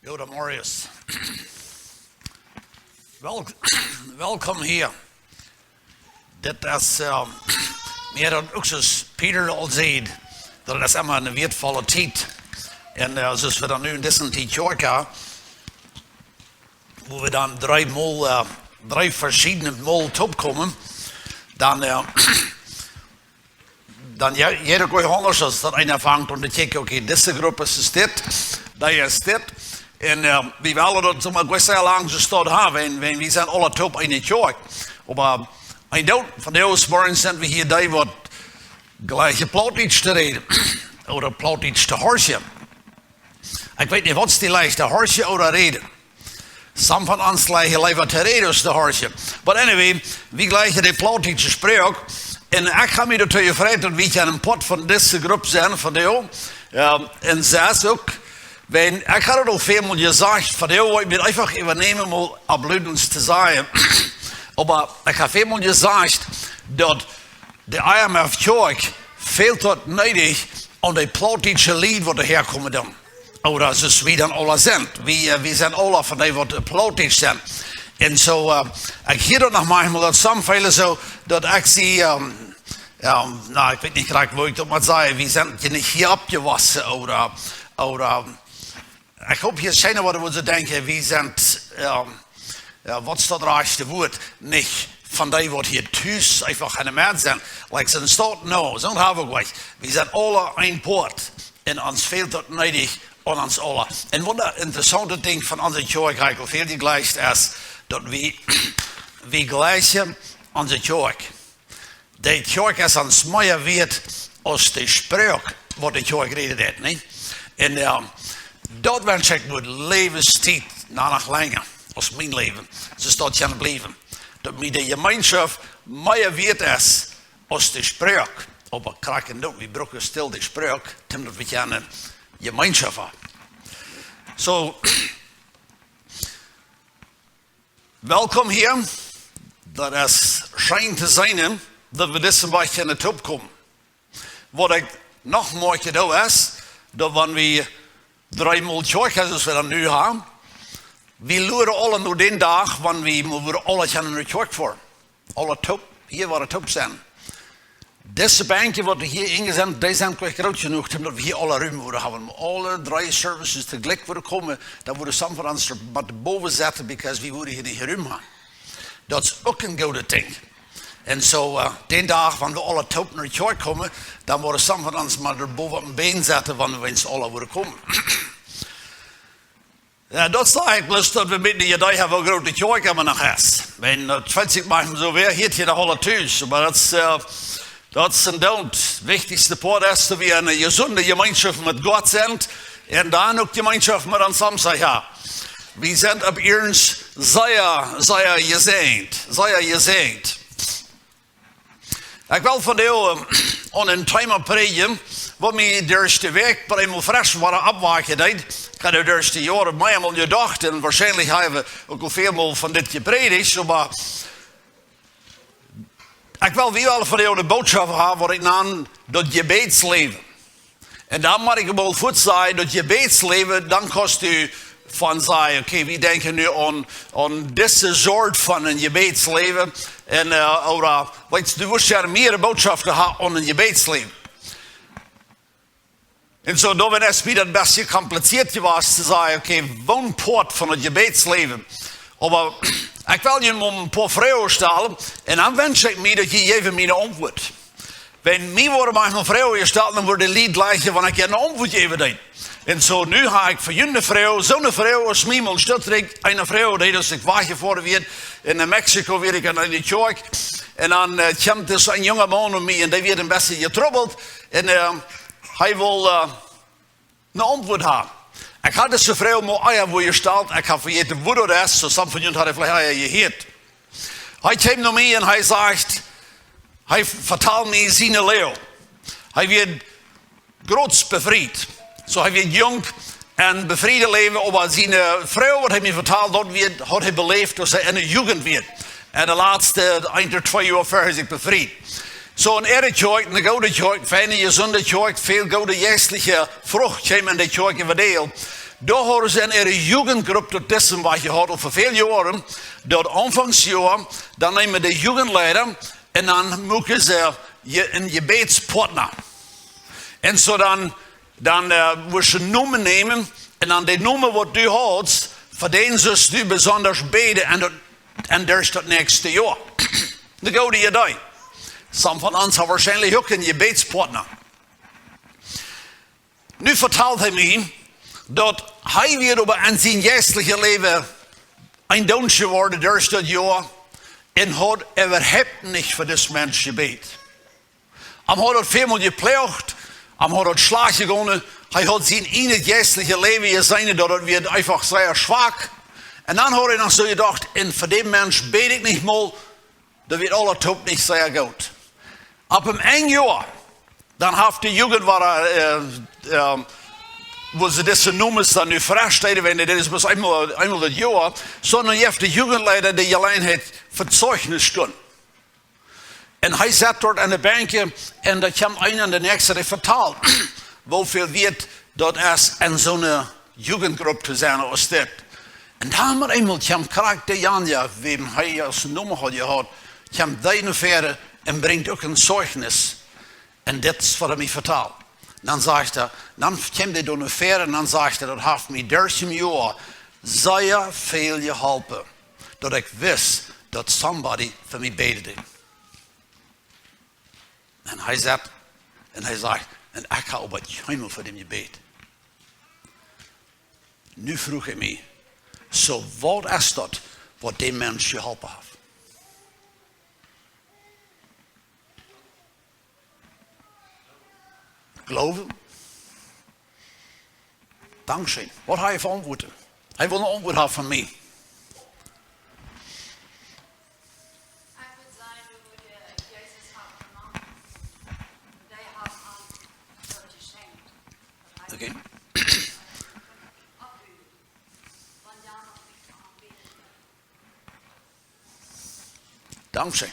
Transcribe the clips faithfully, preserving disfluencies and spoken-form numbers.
Goda Morjes. Wel-, welkom hia. Dit es, eh, mie daut uk, soo aus Peter aul säd, daut es emma eene wieetvolle Tiet. Un, eh, soo aus wie dan nu en dise Tiet Kjoakj haben, wua wie dan dree mol, eh, dree veschiedne Mol toopkomen, dan, eh, dan je-, jeit uk aundasch, aus daut eena fangt aun to kjikjen, okay, dise Grupp es dit, dee es dit. Un, eh, wie wellen daut soo mau sea lang soo stonen haben, wan, wan wie sent aula toop eene Kjoakj. Oba een Deel von dise Morjes sent wie hia, dee waut jlikjen Plautdietsch to räden, ooda Plautdietsch to horchen. Ekj weet nich, waut es die leichta, horchen ooda räden? Some von ons jlikjen leewa to räden aus to horchen. But anyway, wie jlikjen de plautdietsche Sproak. Un ekj hab mie doatoo jefreit, daut wie een Poat von dise Grupp sent, von dee. Jo, un see es uk, wan, ekj hab daut aul väl mol jesajcht, von dee woa ekj mie eefach äwanämen, mol opp Plautdietsch to sajen. Oba ekj hab väl mol jesajcht, daut de I M F Kjoakj fält daut needich aun de plautdietsche Lied, waut doa häakomen dan. Ooda soo aus wie dan aula sent. Wie, eh, wie sent aula von dee, waut Plautdietsch sent. Un soo, eh, ekj hia daut noch maunchmol, daut some feelen soo, daut ekj see, ehm, jo, nu, ekj weet nich krakjt, woo ekj daut mott sajen, wie sent je nich hia oppjewossen, ooda, ooda, ekj hop, hia es kjeena, waut, waut see denkjen, wie sent, ehm, jo, waut es daut rajchte Wuat? Nich von dee, waut hia tus eefach enne Med sent. Like, sent daut, no, soo hab ekj uk. Wie sent aula een Poat. Un ons fält daut needich aun ons aula. Un waut een interessauntet Dinkj von onse Kjoakj, ekj hab väl jejlikjt, es, daut wie, wie jlikjen onse Kjoakj. De Kjoakj es ons mea wieet aus de Sproak, waut de Kjoakj räden deit, nich? Un, ehm, daut wensch ekj mien Läwenstiet, nu noch lenja aus mien Läwen, soo aus daut kaun bliewen. Daut mie de Jemeenschoft mea wieet es aus de Sproak. Oba krakjt daut, wie brucken stell de Sproak, om daut wie kjennen Jemeenschoft haben. Soo, welkom hia. Daut es scheen to seenen, daut wie dise Wäakj kjennen toopkomen. Waut ekj noch moakjen doo es, daut wan wie dree mol Kjoakj haben, soo aus wie dan nu haben, wie luaren aula no dän Dach, wan wie mol wudden aula kjennen no Kjoakj foaren. Aula toop, hia woaren toop sennen. Dise Benkj, waut hia enjesat sent, dee sent nich groot jenuach, om daut wie hia aula Rum wudden haben. Aule dree Services toojlikj wudden komen, dan wudden some von ons doa bowen setten, because wie wudden hia nich Rum haben. Daut es uk een goodet Dinkj. Un soo, eh, dän Dach, wan wie aula toop no Kjoakj komen, dan wudden some von ons mau doa bowen opp de Been setten, wan wie aula wudden komen. Jo, daut es eejentlich bloos, daut wie een bät de Idee haben, woo groot de Kjoakj emma noch es. Wan, daut felt sikj maunchmol soo, wäa hieet hia noch aula tus? Oba daut es, eh, daut es een Deel. Wichtichste Poat es, daut wie eene jesunde Jemeenschoft met Gott sent un dan uk Jemeenschoft met ons Omsich haben. Wie sent opp ieescht sea, sea jesäajent, sea jesäajent. Ekj well vondoag, eh, aun een Thema prädjen, waut mie derch de Wäakj bie mie fresch woat oppwakjen deed. Ekj hab derch de Joaren meamol jedocht un woarschienlich hab ekj uk aul väl mol von dit jeprädicht, oba ekj well, wie well vondoag de Norecht haben, waut ekj nan daut Jebädsläwen. Un dan mott ekj mol fuaz sajen, daut Jebädsläwen, dan kaust du von sajen, okay, wie denkjen nu aun, aun dise Sort von een Jebädsläwen. Un, eh, ooda, weetst, du wurscht jo mea Norecht haben aun een Jebädsläwen. Un soo, doa es mie daut een bät kompliziert jewast to sajen, okay, woo een Poat von daut Jebädsläwen. Oba ekj well junt mol een poa Froagen stalen un dan wensch ekj mie, daut jie jäwen mie eene Auntwuat. Wan mie woaren maunchmol Froagen jestalt, dan woaren de Lied jlikjen, wan ekj eene Auntwuat jäwen deed. Un soo, nu hab ekj fa junt eene Froag, soo eene Froag aus mie mol Stuttgart, eene Froag, dee daut ekj wajchjefoaren wia, en Mexiko wia ekj aun eene Kjoakj. Un dan, eh, kjemt doa een junga Maun no mie un dee wia een bät jetrubbelt. Un, eh, hee wull, eh, eene Auntwuat haben. Ekj haud dise Froag mol ea wua jestalt, ekj hab vejäten, wua daut es, soo some von junt haben veleicht ea jehieet. Hee kjeem no mie un hee sajcht, hee vetald mie sien Läwen. Hee wia groots befriet. Soo, hee wia junk un befriet läwen, oba siene Froag, waut hee mie vetald, daut wia, haud hee beläft, aus hee enne Jugend wia. Un de latste een ooda twee Joa ver hee sikj befried. Soo, en äare Kjoakj, eene goode Kjoakj, feine, jesunde Kjoakj, väl goode jeistelje Frucht kjeem en de Kjoakj äwadäl. Doa hauden see en äare Jugendgrupp daut disen Wajch jehaut, aul fa väl Joaren, daut Aunfangs Joa, dan neemen de Jugendleida un dan muaken see je-, een Jebädspartna. Un soo dan, dan, äh, wurscht du Nomen nämen un dan de Nomen waut du haudst, fa dän sust du besonda bäden un daut, un derch daut näakjste Joa. Eene goode Idee. Some von ons haben woarschienlich uk een Jebädspartna. Nu vetalt hee mie, daut hee wia oba en sien jeistlichet Läwen een Doonsch jeworden derch daut Joa un haud äwahaupt nich fa disen Mensch jebät. Am haud daut väl mol jeploagt, am haud daut schlajcht jegonen, hee haud sien ieejnet jeistlichet Läwen jeseenen, daut daut wia eefach sea schwak. Un dan haud hee noch soo jedocht, un fa dän Mensch bäd ekj nich mol, daut wia aules toop nich sea goot. Opp een Enj Joa, dan haft de Jugend wada, äh, äh, woo see dise Nomes dan nu faststalen, wan dit es bloos eemol, eemol daut Joa, sonda jeft de Jugendleida de Jeläajenheit fa Zeugnis to doonen. Un hee sat doa aun de Benkj un doa kjeem eena aun de näakjste, dee vetalt, woo väl wieet daut es, en soone Jugendgrupp to sennen aus dit. Un dan met eemol kjeem krakjt de Janja, wäm hee aus Nomen haud jehaut, kjeem dee no väaren un brinjt uk een Zeugnis. Un dit es waut hee mie vetalt. Dan sajcht hee, dan kjeem dee doa no väaren un dan sajcht hee, daut haft mie derch daut Joa sea väl jeholpen, daut ekj wist, daut somebody fa mie bäden deed. Un hee sat, un hee sajcht, un ekj hab oba kjeenmol fa dän jebät. Nu fruach ekj mie, soo waut es daut, waut dän Mensch jeholpen haft? Gloowen? Dankscheen. Waut haft hee fa Auntwuaten? Hee well eene Auntwuat haben von mie. Okay. Dankscheen.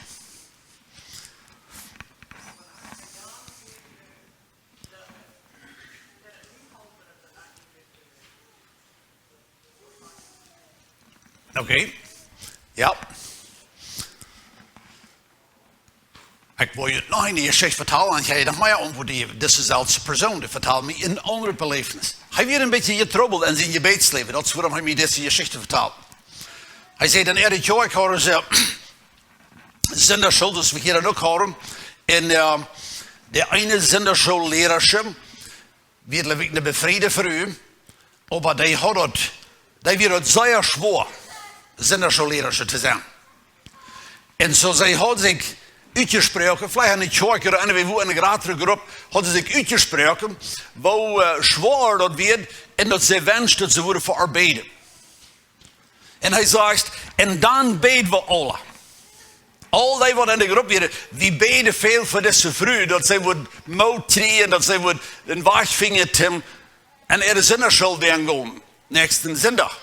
Okay. Jo. Ekj well junt noch eene Jeschicht vetalen, un ekj hab noch mea Auntwuaten, dee, dise selwje Persoon, dee vetalt mie een aundret Beläfnis. Hee wia een bät jetrubbelt en sien Jebädsläwen, daut es wuarom hee mie dise Jeschicht vetalt. Hee säd, en äare Kjoakj hauden see Sindachschool, soo aus wie hia dan uk hauden. Un, äh, de eene Sindachschoollierarsche, wia, jleew ekj, eene befriede Fru, oba dee haud daut, dee wia daut sea schwoa, Sindachschoollierarsche to sennen. Un soo, see haud sikj utjesproaken, veleicht en de Kjoakj ooda enne, woo, enne jratre Grupp, haud see sikj utjesproaken, woo, äh, schwoa daut wia, un daut see wenscht, daut see wudden fa äa bäden. Un hee sajcht, un dan bäden wie aula. Aul dee waut en de Grupp wieren, wie bäden väl fa dise Fru, daut see wudd Moot kjrieen, daut see wudd een Wajch finjen, toom en äare Sindachschool gonen, näakjsten Sindach.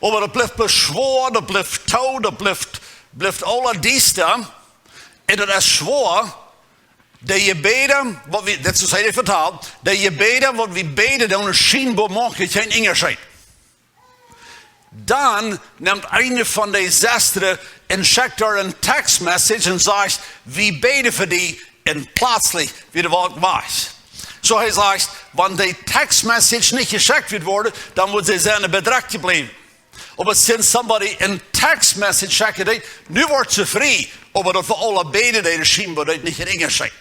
Oba daut blift schwoa, daut blift too, daut blift, blift aula diesta. Un daut es schwoa, de Jebäden, waut wie, dit es waut hee vetalt, de Jebäden, waut wie bäden, dan schienboa moaken kjeen Unjascheet. Dan nemt eene von de Sestren un schekjt äa een Text Message un sajcht, wie bäden fa die, un pletslich wia de Wolkj wajch. Soo hee sajcht, wan de Text Message nich jeschekjt wudd woaren, dan wudd see sennen bedrekjt jebläwen. Oba since somebody een Text Message schekjt, nu woat see frie, oba daut wie aula bäden, dee schienboa daut nich een Unjascheet.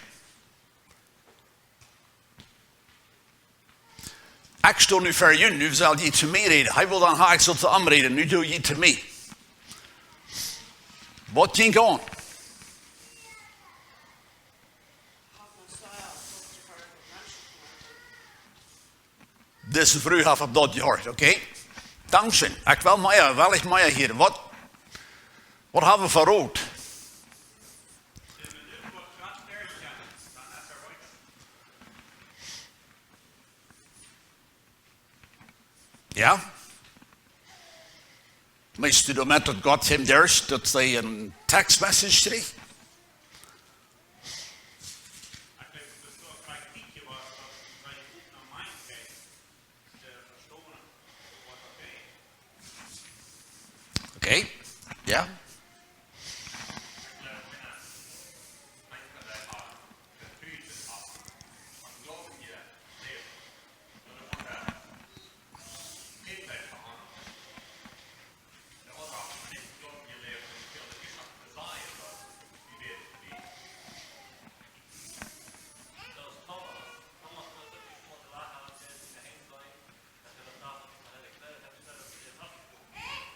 Ekj sto nu ver junt, nu sell jie to mie räden. Hee wull dan ha ekj sull to am räden, nu doo jie to mie. Waut jinkj aun? Dise Fru haft opp daut jehorcht, okay? Dankscheen. Ekj well mea, well ekj mea hieren. Waut, waut hab wie fa Rot? Jo? Meenst du doamet, daut Gott am derch, daut see een Text Message kjrieech? Ekj denkj, daut es väl Kjritt jewast, daut see uk no mien Kjritt, äh, vestonen. Ja?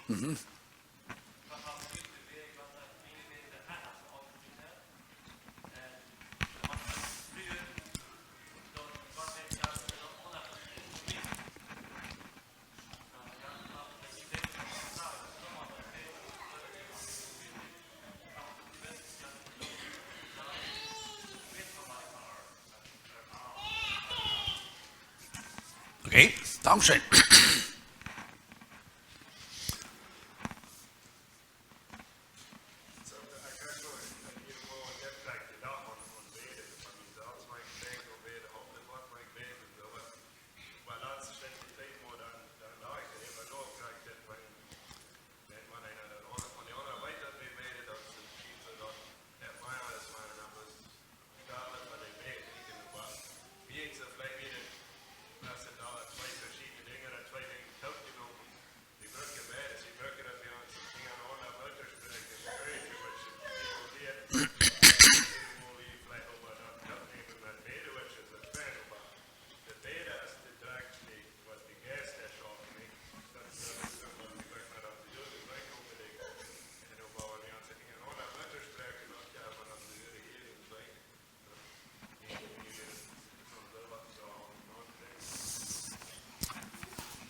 Mhm. Okay, danke schön.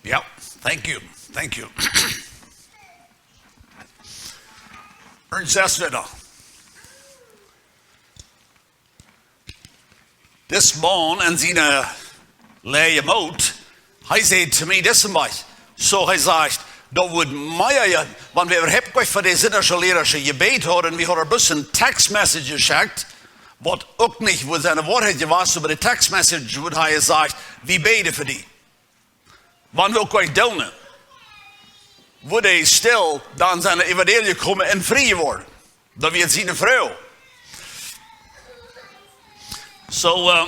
Ja, thank you, thank you. Ernst Eswedder. Dis Maun en siene, äh, leeje Moot, hee säd to mie, dis Maun, soo hee sajcht, daut wudd mea, jo, wan wie äwahaupt nich fa de sinnische Liera jebät hauden, wie hauden bloos een Text Message jeschekjt, waut uk nich wudd siene Woarheit jewast, oba de Text Message wudd hee jesajcht, wie bäden fa die. Wan wie uk nich doonen, wudd hee stell dan siene Evangelie komen un frie woaren. Daut wia siene Fru. Soo, äh,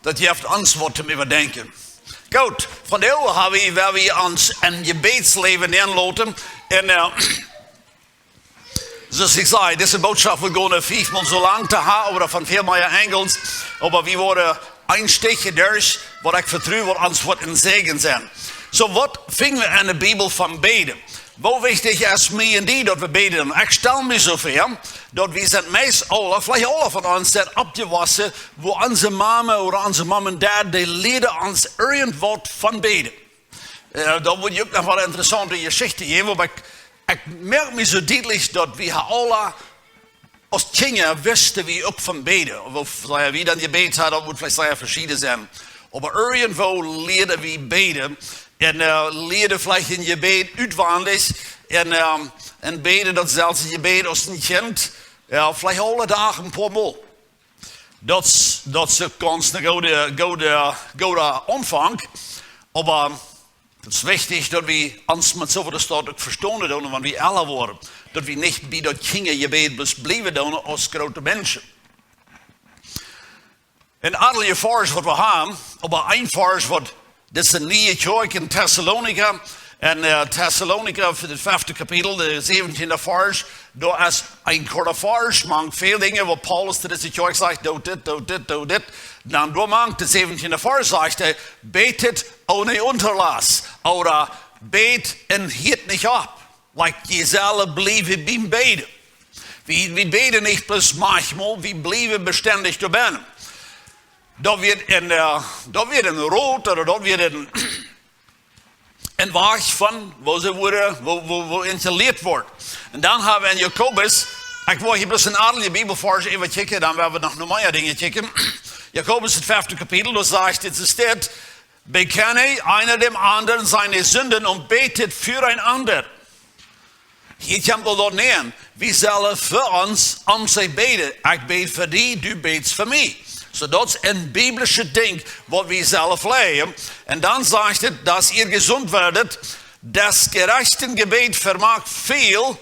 daut jeft ons waut toom Äwadenkjen. Goot, vondoag ha wie, woa wie ons en Jebädsläwen nenloten. Un, äh, soo aus ekj säd, dise Bootschoft woat gonen fiefmol soo lang to haben, ooda von väl mea Angels, oba wie woaren een Stekj derch, waut ekj vetru, waut ons woat een Säajen sennen. Soo, waut finj wie en de Bibel von bäden? Woo wichtich es mie un die, daut wie bäden? Ekj stal mie soo väa, daut wie sent meist aula, veleicht aula von ons sent oppjewossen, wua onse Mame ooda onse Mom un Dad, dee lieeden ons irjentwaut von bäden. Äh, daut woat uk noch waut interessante Jeschichten jäwen, oba ekj, ekj moak mie soo dietlich, daut wie aula aus Kjinja wisten wie uk von bäden. Woo sea wie dan jebät haben, daut woat veleicht sea veschieden sennen. Oba irjentwoo lieeden wie bäden. Un, äh, lieeden veleicht een Jebäd utwendich. Un, ähm, un bäden daut selwje Jebäd aus een Kjint. Jo, veleicht aule Dach een poa Mol. Daut, daut es gaunz een gooda, gooda, gooda Aunfank. Oba daut es wichtich, daut wie ons met soo väl Städ uk vestonen doonen, wan wie ella woaren, daut wie nich bie daut Kjinjajebäd bloos bliewen doonen aus groote Menschen. Een aundra Varsch waut wie haben, oba een Varsch waut dise niee Kjoakj en Tessalonicha, en, äh, Tessalonicha fa daut fefte Kapitel, daut säwentieende Varsch, doa es een korta Varsch, mank väl Dinja waut Paulus to dise Kjoakj sajcht, doot dit, doot dit, doot dit. Dan doa mank daut säwentieende Varsch sajcht hee, bät onen Unterlass, ooda bät un hieet nich opp. Like, jie sellen bliewen biem Bäden. Wie, wie bäden nich bloos maunchmol, wie bliewen bestendich doabennen. Daut wia een, äh, daut wia een Rot, ooda daut wia een, een Wajch von, woo see woaren, woo, woo, woo ons jelieet woat. Un dan haben wie en Jakobus, ekj well hia bloos een aundra Bibelvarsch äwakjikjen, dan woa wie noch, noch mea Dinja kjikjen. Jakobus, daut fefte Kapitel, doa sajcht et, et steit, bekenne einer dem anderen seine Sünden und betet füreinander. Hia kjemt aul daut nenn, wie sellen fa ons om sikj bäden. Ekj bäd fa die, du bätst fa mie. Soo daut es een biblischet Dinkj, waut wie sellen fläajen. Un dan sajcht et, dass ihr gesund werdet, des gerechten Gebet vermag viel,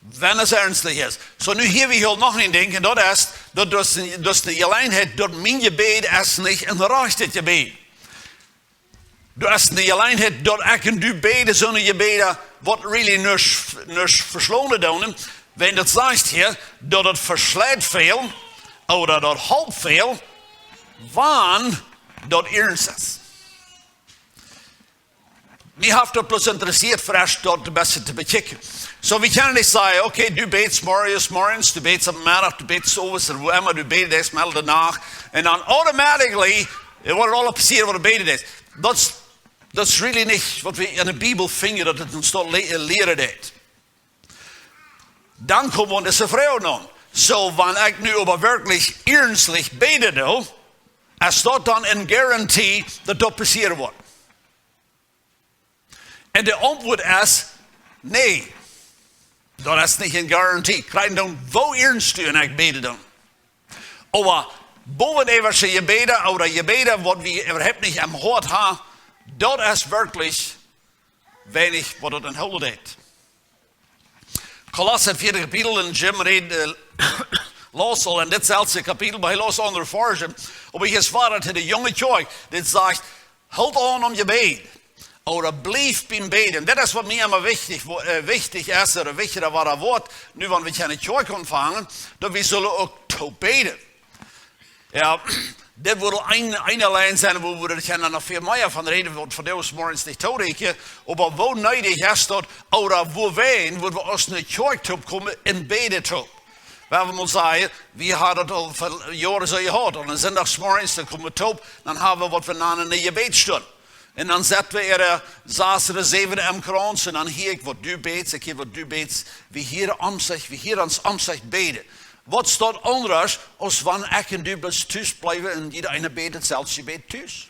Wan et ernstlich es. Soo, nu hia wie hia noch een Dinkj, un daut es, daut, daut es, daut es de Jeläajenheit, daut mien Jebäd es nich een rajchtet Jebäd. Daut es de Jeläajenheit, daut ekj un du bäden, soone Jebäda, waut really nuscht, nuscht veschlonen doonen. Wan daut sajcht hia, daut et veschleit väl, ooda daut halpt väl, wan daut ernst es. Mie haft daut bloos interessieet, fa daut een bät to bekjikjen. Soo, wie kjennen nich sajen, okay, du bätst morjens, morjens, du bätst opp Meddach, du bätst owes, ooda woo emma, du bätst mol de Nacht. Un dan automatically, et woat aules passieren, waut du bäden deist. Daut es, daut es really nich, waut wie enne Bibel finjen, daut et ons daut le-, lieren deit. Dan komen wie aun dise Froag aun. Soo, wan ekj nu oba werkjlich ernstlich bäden doo, es daut dan eene Garantie, daut daut passieren woat? Un de Auntwuat es, nä. Daut es nich eene Garantie. Kjikj dan, woo ernst du un ekj bäden doonen. Oba bowen äwasche Jebäda, ooda Jebäda, waut wie äwahaupt nich aum Hoat haben, daut es werkjlich weinich, waut daut enhoolen deit. Kolossa vieede Kapitel, un Jim reed, äh, läs aul en dit selwje Kapitel, oba hee läs aundre Varsch. Oba hia es wada to de junge Kjoakj, dit sajcht, hoolt aun om Jebäd. Ooda bliewt biem Bäden. Daut es waut mie emma wichtich, woo, äh, wichtich es, ooda wichtja woat, nu wan wie kjeene Kjoakj aunfangen, daut wie sellen uk toop bäden. Jo, dit wudd een, eene Lien sennen, wua wie kjennen noch väl mea von räden, waut vondoag zemorjes nich toorekjen, oba woo needich es daut, ooda woo wiet wudd wie aus eene Kjoakj toop komen un bäden toop. Wie haben mol jesajcht, wie haben daut aul fa Joaren soo jehaut. Un dan Sindach zemorjes, dan komen wie toop, dan haben wie waut wie nanen eene Jebädsstund. Un dan sett wie äare sas ooda säwen em Krauns un dan hia ekj waut du bätst, ekj hia waut du bätst. Wie hieren ons, wie hieren ons bäden. Waut es daut aundasch, aus wan ekj un du bloos tus bliewen un jieda eena bät daut selwje Jebäd tus?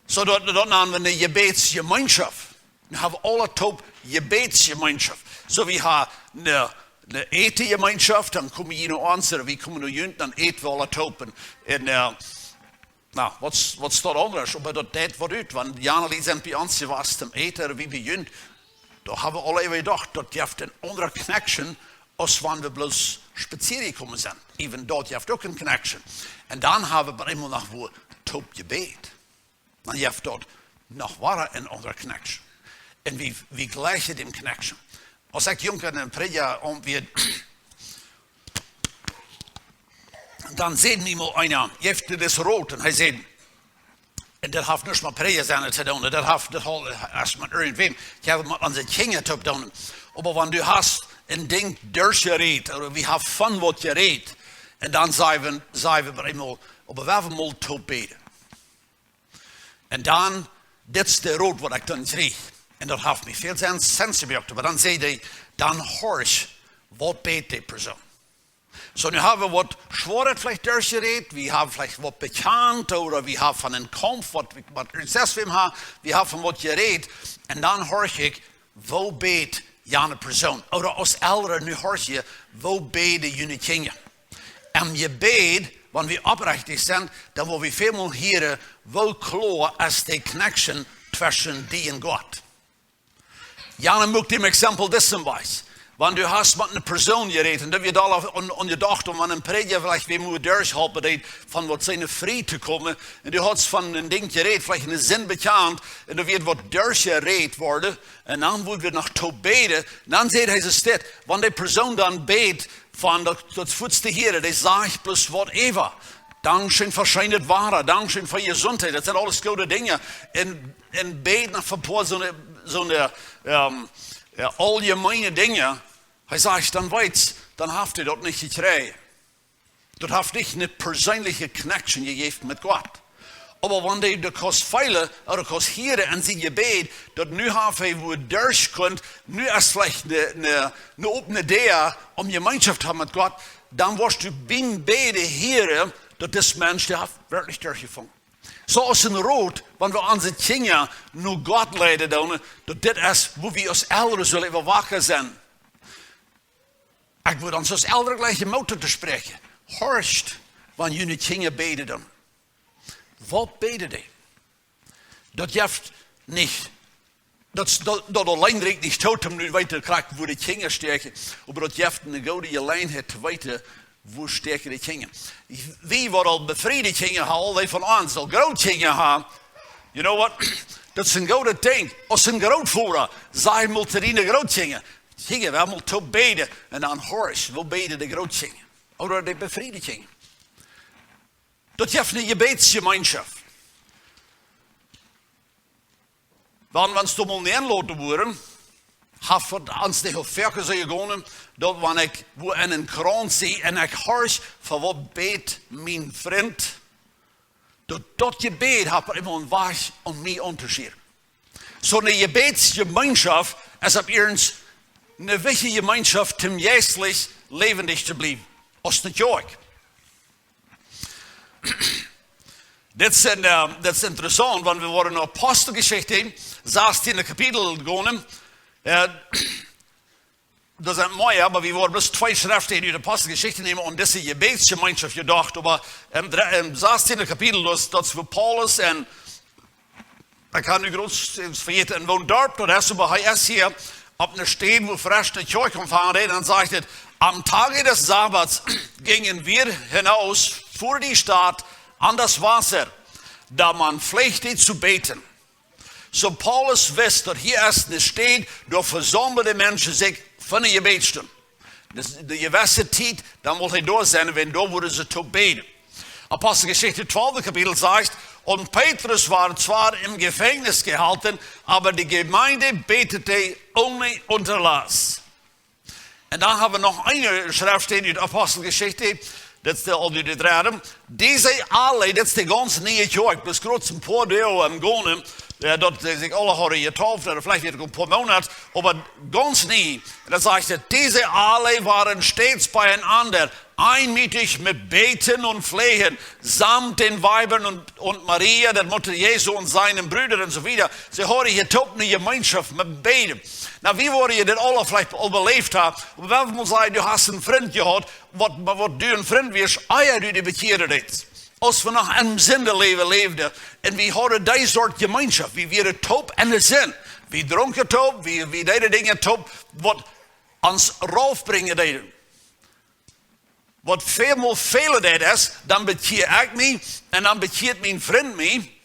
Soo daut, daut nanen wie eene Jebädsjemeenschoft. Dan haben wie aule toop Jebädsjemeenschoft. Soo wie haben eene, eene Ätejemeenschoft, dan komen jie no ons, ooda wie komen no junt, dan äten wie aule toop. Un, un, äh, nu, waut es, waut es daut aundasch? Oba daut deit waut ut, wan Jan un Lisa sent bie ons jewast, dan äten wie bie junt. Doa haben wie aule äwa jedocht, daut jeft eene aundre connection, aus wan wie bloos spazieren jekomen sent. Even daut jeft uk eene connection. Un dan haben wie opp eemol noch woo toop jebät. Dan jeft daut noch wada eene aundre connection. Un wie, wie jlikjen dän connection. Aus ekj junk en Prädja aun wia, dan säd mie mol eena, jeef mie disen Rot, un hee säd, un daut haft nuscht met Prädja sennen to doonen, daut haft, daut haft ieescht met irjentwäm, ekj hab met onse Kjinja to doonen. Oba wan du hast een Dinkj derchjerät, ooda wie haben von waut jerät, un dan saj wie, saj wie bie eemol, oba wie haben mol toop bäden. Un dan, dit es de Rot waut ekj dan kjrieech. Un daut haft mie väl Sens, Sens jebrocht, oba dan säd hee, dan horch, waut bät dee Persoon. Soo, nu haben wie waut Schwoaret veleicht derchjerät, wie haben veleicht waut bekjant, ooda wie haben von een Kaumf, waut, waut wie selfst haben, wie haben von waut jerät. Un dan horch ekj, woo bät jane Persoon. Ooda aus Elren nu horch jie, woo bäden june Kjinja. Em Jebäd, wan wie oprechtich sent, dan woa wie väl mol hieren, woo kloa es de connection tweschen die un Gott. Jan, ekj mucht dän Exempel disen wiesen. Wan du hast met eene Persoon jerät, un daut wia aul aun, aun jedocht, om aun een Prädja veleicht wäm mol derchhalpen deed, von waut siene frie to komen. Un du hast von een Dinkj jerät, veleicht eene Sind bekjant, un doa wia waut derchjerät worden, un dan wudd wie noch toop bäden, dan säd hee soo dit, wan dee Persoon dan bät, von daut, daut fuats to hieren, dee sajcht bloos waut äwa. Dankscheen fa scheenet Wada, dankscheen fa Jesuntheit, daut sent aules goode Dinja. Un, un bät noch fa een poa soone, soone, ähm, jo, auljemeene Dinja. Hee sajcht, dan weetst, dan haft hee daut nich jekjräajen. Daut haft nich eene perseenelje connection jejäft met Gott. Oba wan dee, dee kaust feelen, ooda kaust hieren en sien Jebäd, daut nu haft hee woo derchkunt, nu es veleicht eene, eene, eene opne Däa om Jemeenschoft to haben met Gott, dan woascht du biem Bäden hieren, daut dis Mensch, dee haft werkjlich derchjefungen. Soo aus een Rot, wan wie onse Kjinja no Gott leiden doonen, daut dit es, woo wie aus Elren sellen Äwawakja sennen. Ekj wudd ons aus Elren jlikjen Moot toospräakjen. Horcht, wan june Kjinja bäden doonen. Waut bäden dee? Daut jeft nich, daut, daut, daut auleen rieekjt nich too, om nu to weeten krakjt wua de Kjinja stäakjen. Oba daut jeft eene goode Jeläajenheit to weeten, wua stäakjen de Kjinja. Ekj, wie waut aul befriede Kjinja haben, aul dee von ons, aul Grootkjinja haben, you know what? Daut es een goodet Dinkj. Aus een Grootvoda, saj mol to diene Grootkjinja: Kjinja, wie motten toop bäden. Un dan horch, woo bäden de Grootkjinja? Ooda de befriede Kjinja? Daut jeft eene Jebädsjemeenschoft. Wan, wan wie mol nenloten woaren, haft daut ons nich uk foaken soo jegonen, daut wan ekj wua en een Krauns sie un ekj horch, fa waut bät mien Frint, daut daut Jebäd haft emma een Wajch om mie auntoscheren. Soo eene Jebädsjemeenschoft es opp iernst eene wichtje Jemeenschoft, om jeistlich läwendich to bliewen. Aus eene Kjoakj. Dit es, äh, dit es interessaunt, wan wie woaren no Aposteljeschicht, sastiende Kapitel gonen. Äh, daut sent mea, oba wie woaren bloos twee Schreftstäden ut Aposteljeschicht nämen un dise Jebädsjemeenschoft jedocht. Oba em dre-, em sastienden Kapitel, daut, daut es wua Paulus un Ekj hab nu groots vejäten, en woon Darp daut es, oba hee es hia opp eene Städ, wua vereschte Kjoakj aunfangen deed. Dan sajcht et: Am Tage des Sabbats gingen wir hinaus vor die Stadt an das Wasser, da man pflegte zu beten. Soo Paulus wist, daut hia es eene Städ, doa vesaumelden Menschen sikj fa eene Jebädsstund. Daut es de jewesse Tiet, dan wull hee doa sennen, wan doa wudden see toop bäden. Aposteljeschicht twalfte Kapitel sajcht: Und Petrus war zwar im Gefängnis gehalten, aber die Gemeinde betete ohne Unterlass. Un dan hab wie noch eene Schreftstäd ut Aposteljeschicht, daut es de, aul dee, dee dredde. Dee säd aule, daut es de gaunz niee Kjoakj, bloos groots een poa Doag aum gonen, äh, daut dee sikj aule hauden jedeept, ooda veleicht wia et een poa Moonat, oba gaunz nie. Un dan sajcht et: Diese alle waren stets beieinander, einmütig mit Beten und Flehen, samt den Weibern und, und Maria, der Mutter Jesu, und seinen Brüdern und so weiter. See hauden hia toop eene Jemeenschoft met bäden. Nu, wie woaren hia dit aule veleicht aul beläft haben, oba wan wie mol sajen, du hast een Frint jehaut, waut, waut du een Frint wieescht, ea du die bekjieren deetst. Aus wie noch em Sindeläwen läwden, un wie hauden dee Sort Jemeenschoft, wie wieren toop en de Sind. Wie drunken toop, wie, wie deeden Dinja toop, waut ons raufbrinjen deeden. Waut väl mol fälen deed es, dan bekjia ekj mie, un dan bekjieet mien Frint mie.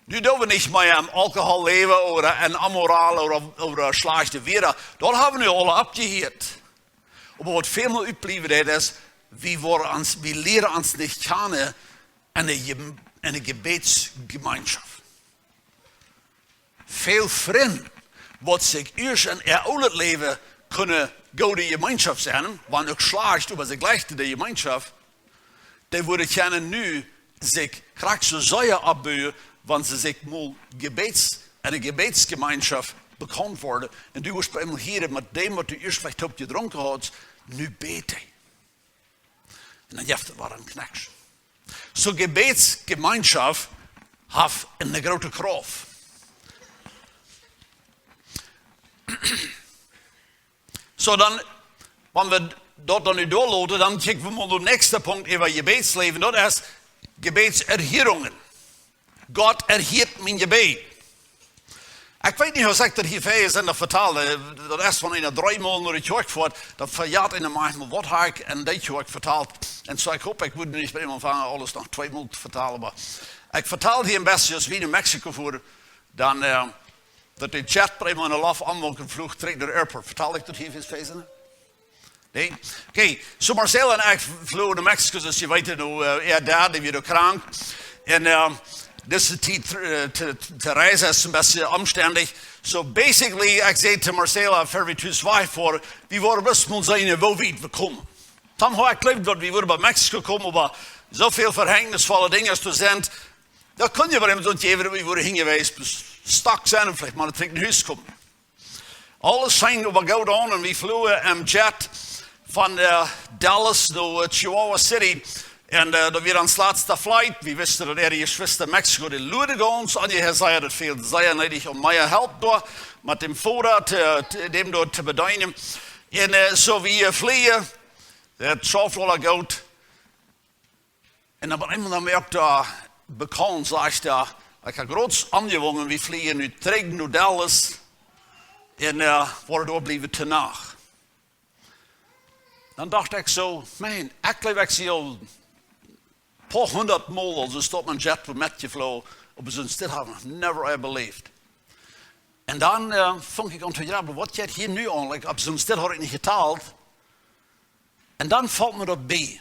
Nu doo wie nich mea em Alkohol läwen ooda en amoral ooda, ooda schlajchte Wieed. Daut hab wie nu aule aufjehieet. Oba waut väl mol utbliewen deed es, wie woaren ons, wie lieren ons nich kjanen en de Jem-, en de Jebädsjemeenschoft. Väl Frind, waut sikj ieescht en äa oolet Läwen kunnen goode Jemeenschoft sennen, wan uk schlajcht, oba see jlikjten de Jemeenschoft, dee wudden kjennen nu sikj krakjt soo sea oppbuen, wan see sikj mol Jebäds-, en de Jebädsjemeenschoft bekaunt worden. Un du wurscht bie eemol hieren, met däm, waut du ieescht veleicht toop jedrunken hast, nu bät hee. Un dan jeft et wada een Kjnakjsche. Soo Jebädsjemeenschoft haft eene groote Krauft. Soo dan, wan wie daut dan nu doaloten, dan kjikj wie mol no dän näakjsten Punkt äwa Jebädsläwen. Daut es Jebädserhörungen. Gott erhieet mien Jebäd. Ekj weet nich, aus ekj daut hia väaje Sindach vetald, daut es wan eena dree mol no de Kjoakj foat, dan vejat eena maunchmol, waut hab ekj en dee Kjoakj vetalt. Un soo, ekj hop, ekj woa nich bie eemol aunfangen, aules noch twee mol to vetalen, oba ekj vetald hia een bät, aus wie no Mexiko fuaren, dan, äh, daut de Jet bie eemol en de Loft aunwonken, fluach trigj no de Airport. Vetald ekj daut hia väaje Sindach? Nä? Okay, soo Marcela un ekj fluagen no Mexiko, soo aus jie weeten, nu, äh, äa Dad, dee wia krank. Un, äh, dise Tiet, äh, to, to reisen es een bät omstendlich. So basically, ekj säd to Marcela, ea wie tus wajch foaren, wie woaren bloos mol seenen, woo wiet wie komen. Somehow, ekj jleewd, daut wie wudden bie Mexiko komen, oba soo väl vehängnisvolle Dinja aus doa sent, daut kunn je bie eemol soo jäwen, daut wie wudden hinjewäajen stuck sennen un veleicht mol trigj no Hus komen. Aules funk oba goot aun un wie fluagen em Jet von, äh, Dallas no, äh, Chihuahua City. Un, äh, daut wia ons latsta Flight. Wie wisten, daut äare Jeschwista en Mexiko, dee luaden gaunz aun, dee säden, daut fält sea needich om mea Help doa, met däm Foda to, to, däm doa to bedeenen. Un, äh, soo wie, äh, flieejen, daut schauft aula goot. Un opp eemol dan woat doa bekaunt, sajcht hee: Ekj hab groots aunjefungen, wie fleajen nu trigj no Dallas un, äh, woaren doa bliewen de Nacht. Dan docht ekj soo, Maun, ekj jleew, ekj sie aul een poa hundat Mol, aulsoo es daut mien Jet, wua metjeflogen, opp soon Stil hab ekj noch never ever beleeft. Un dan, äh, funk ekj aun to jrebblen, waut jeit hia nu aun? Like, opp soon Stil haud ekj nich jetalt. Un dan foll mie daut bie.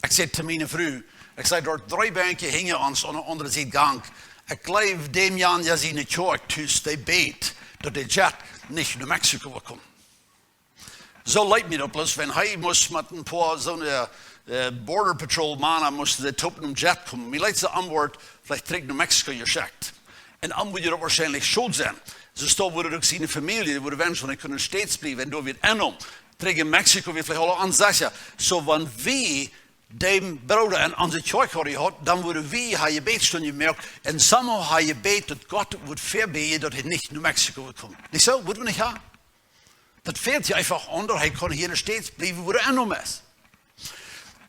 Ekj säd to miene Fru, ekj säd, doa dree Benkj hinja ons aun de aundre Sied Gank. Ekj jleew, däm Jan, jo, siene Kjoakj tus, dee bäd, daut de Jet nich no Mexiko wudd komen. Soo leet mie daut bloos, wan hee must met een poa soone, äh, Border Patrol Mana musten see toop nom Jet komen. Mie leet see aun, wort veleicht trigj no Mexiko jeschekjt. Un dan wudd daut woarschienlich scheen sennen. Soo wudd uk siene Famielje, dee wudden wenschen, wan hee kunn en States bliewen, un doa wia ennom. Trigj en Mexiko wia veleicht aul onsecha. Soo, wan wie däm Brooda en onse Kjoakj hauden jehaut, dan wudden wie ha Jebädsstund jemoakt, un somehow ha jebät, daut Gott wudd vebäden, daut hee nich no Mexiko wudd komen. Nich soo? Wudden wie nich ha? Daut fält je eefach aun, daut hee kunn hia en States bliewen, wua hee ennom es.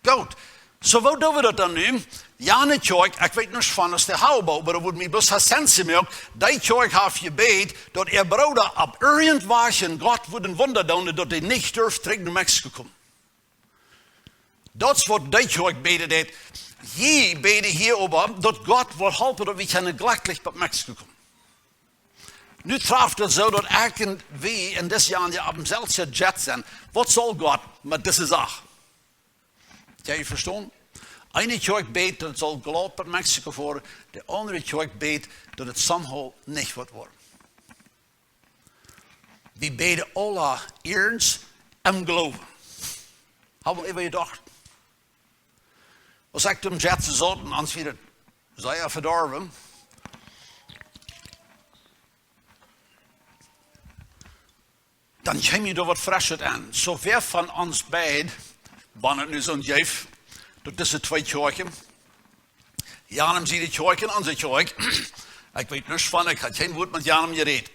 Goot. Soo, woo doo wie daut dan nu? Jane Kjoakj, ekj weet nuscht von aus de Haubau, oba daut wudd mie bloos ha Sense moaken. Dee Kjoakj haft jebät, daut äa Brooda opp irjentwoo en Gott wudd een Wunda doonen, daut hee nich durf trigj no Mexiko komen. Daut es waut dee Kjoakj bäden deed. Jie bäden hia oba, daut Gott woat halpen, daut wie kjennen jlekjlich bat Mexiko komen. Nu traft et soo, daut ekj un wie en dit Joa je opp däm selwjen Jet sent. Waut saul Gott met dise Sach? Jo, jie vestonen? Eene Kjoakj bät, daut et saul glaut bat Mexiko foaren, de aundre Kjoakj bät, daut et somehow nich woat woaren. Wie bäden aula iernst em Gloowen. Hab wie äwa jedocht? Aus ekj em Jet saut un ons wia et sea vedorwen, dan kjeem mie doa waut Freschet aun. Soo, wäa von ons beid, wan et nu soon jeef, daut dise twee Kjoakjen, Janem siene Kjoakj un onse Kjoakj, ekj weet nuscht von, ekj hab kjeen Wuat met Janem jerät.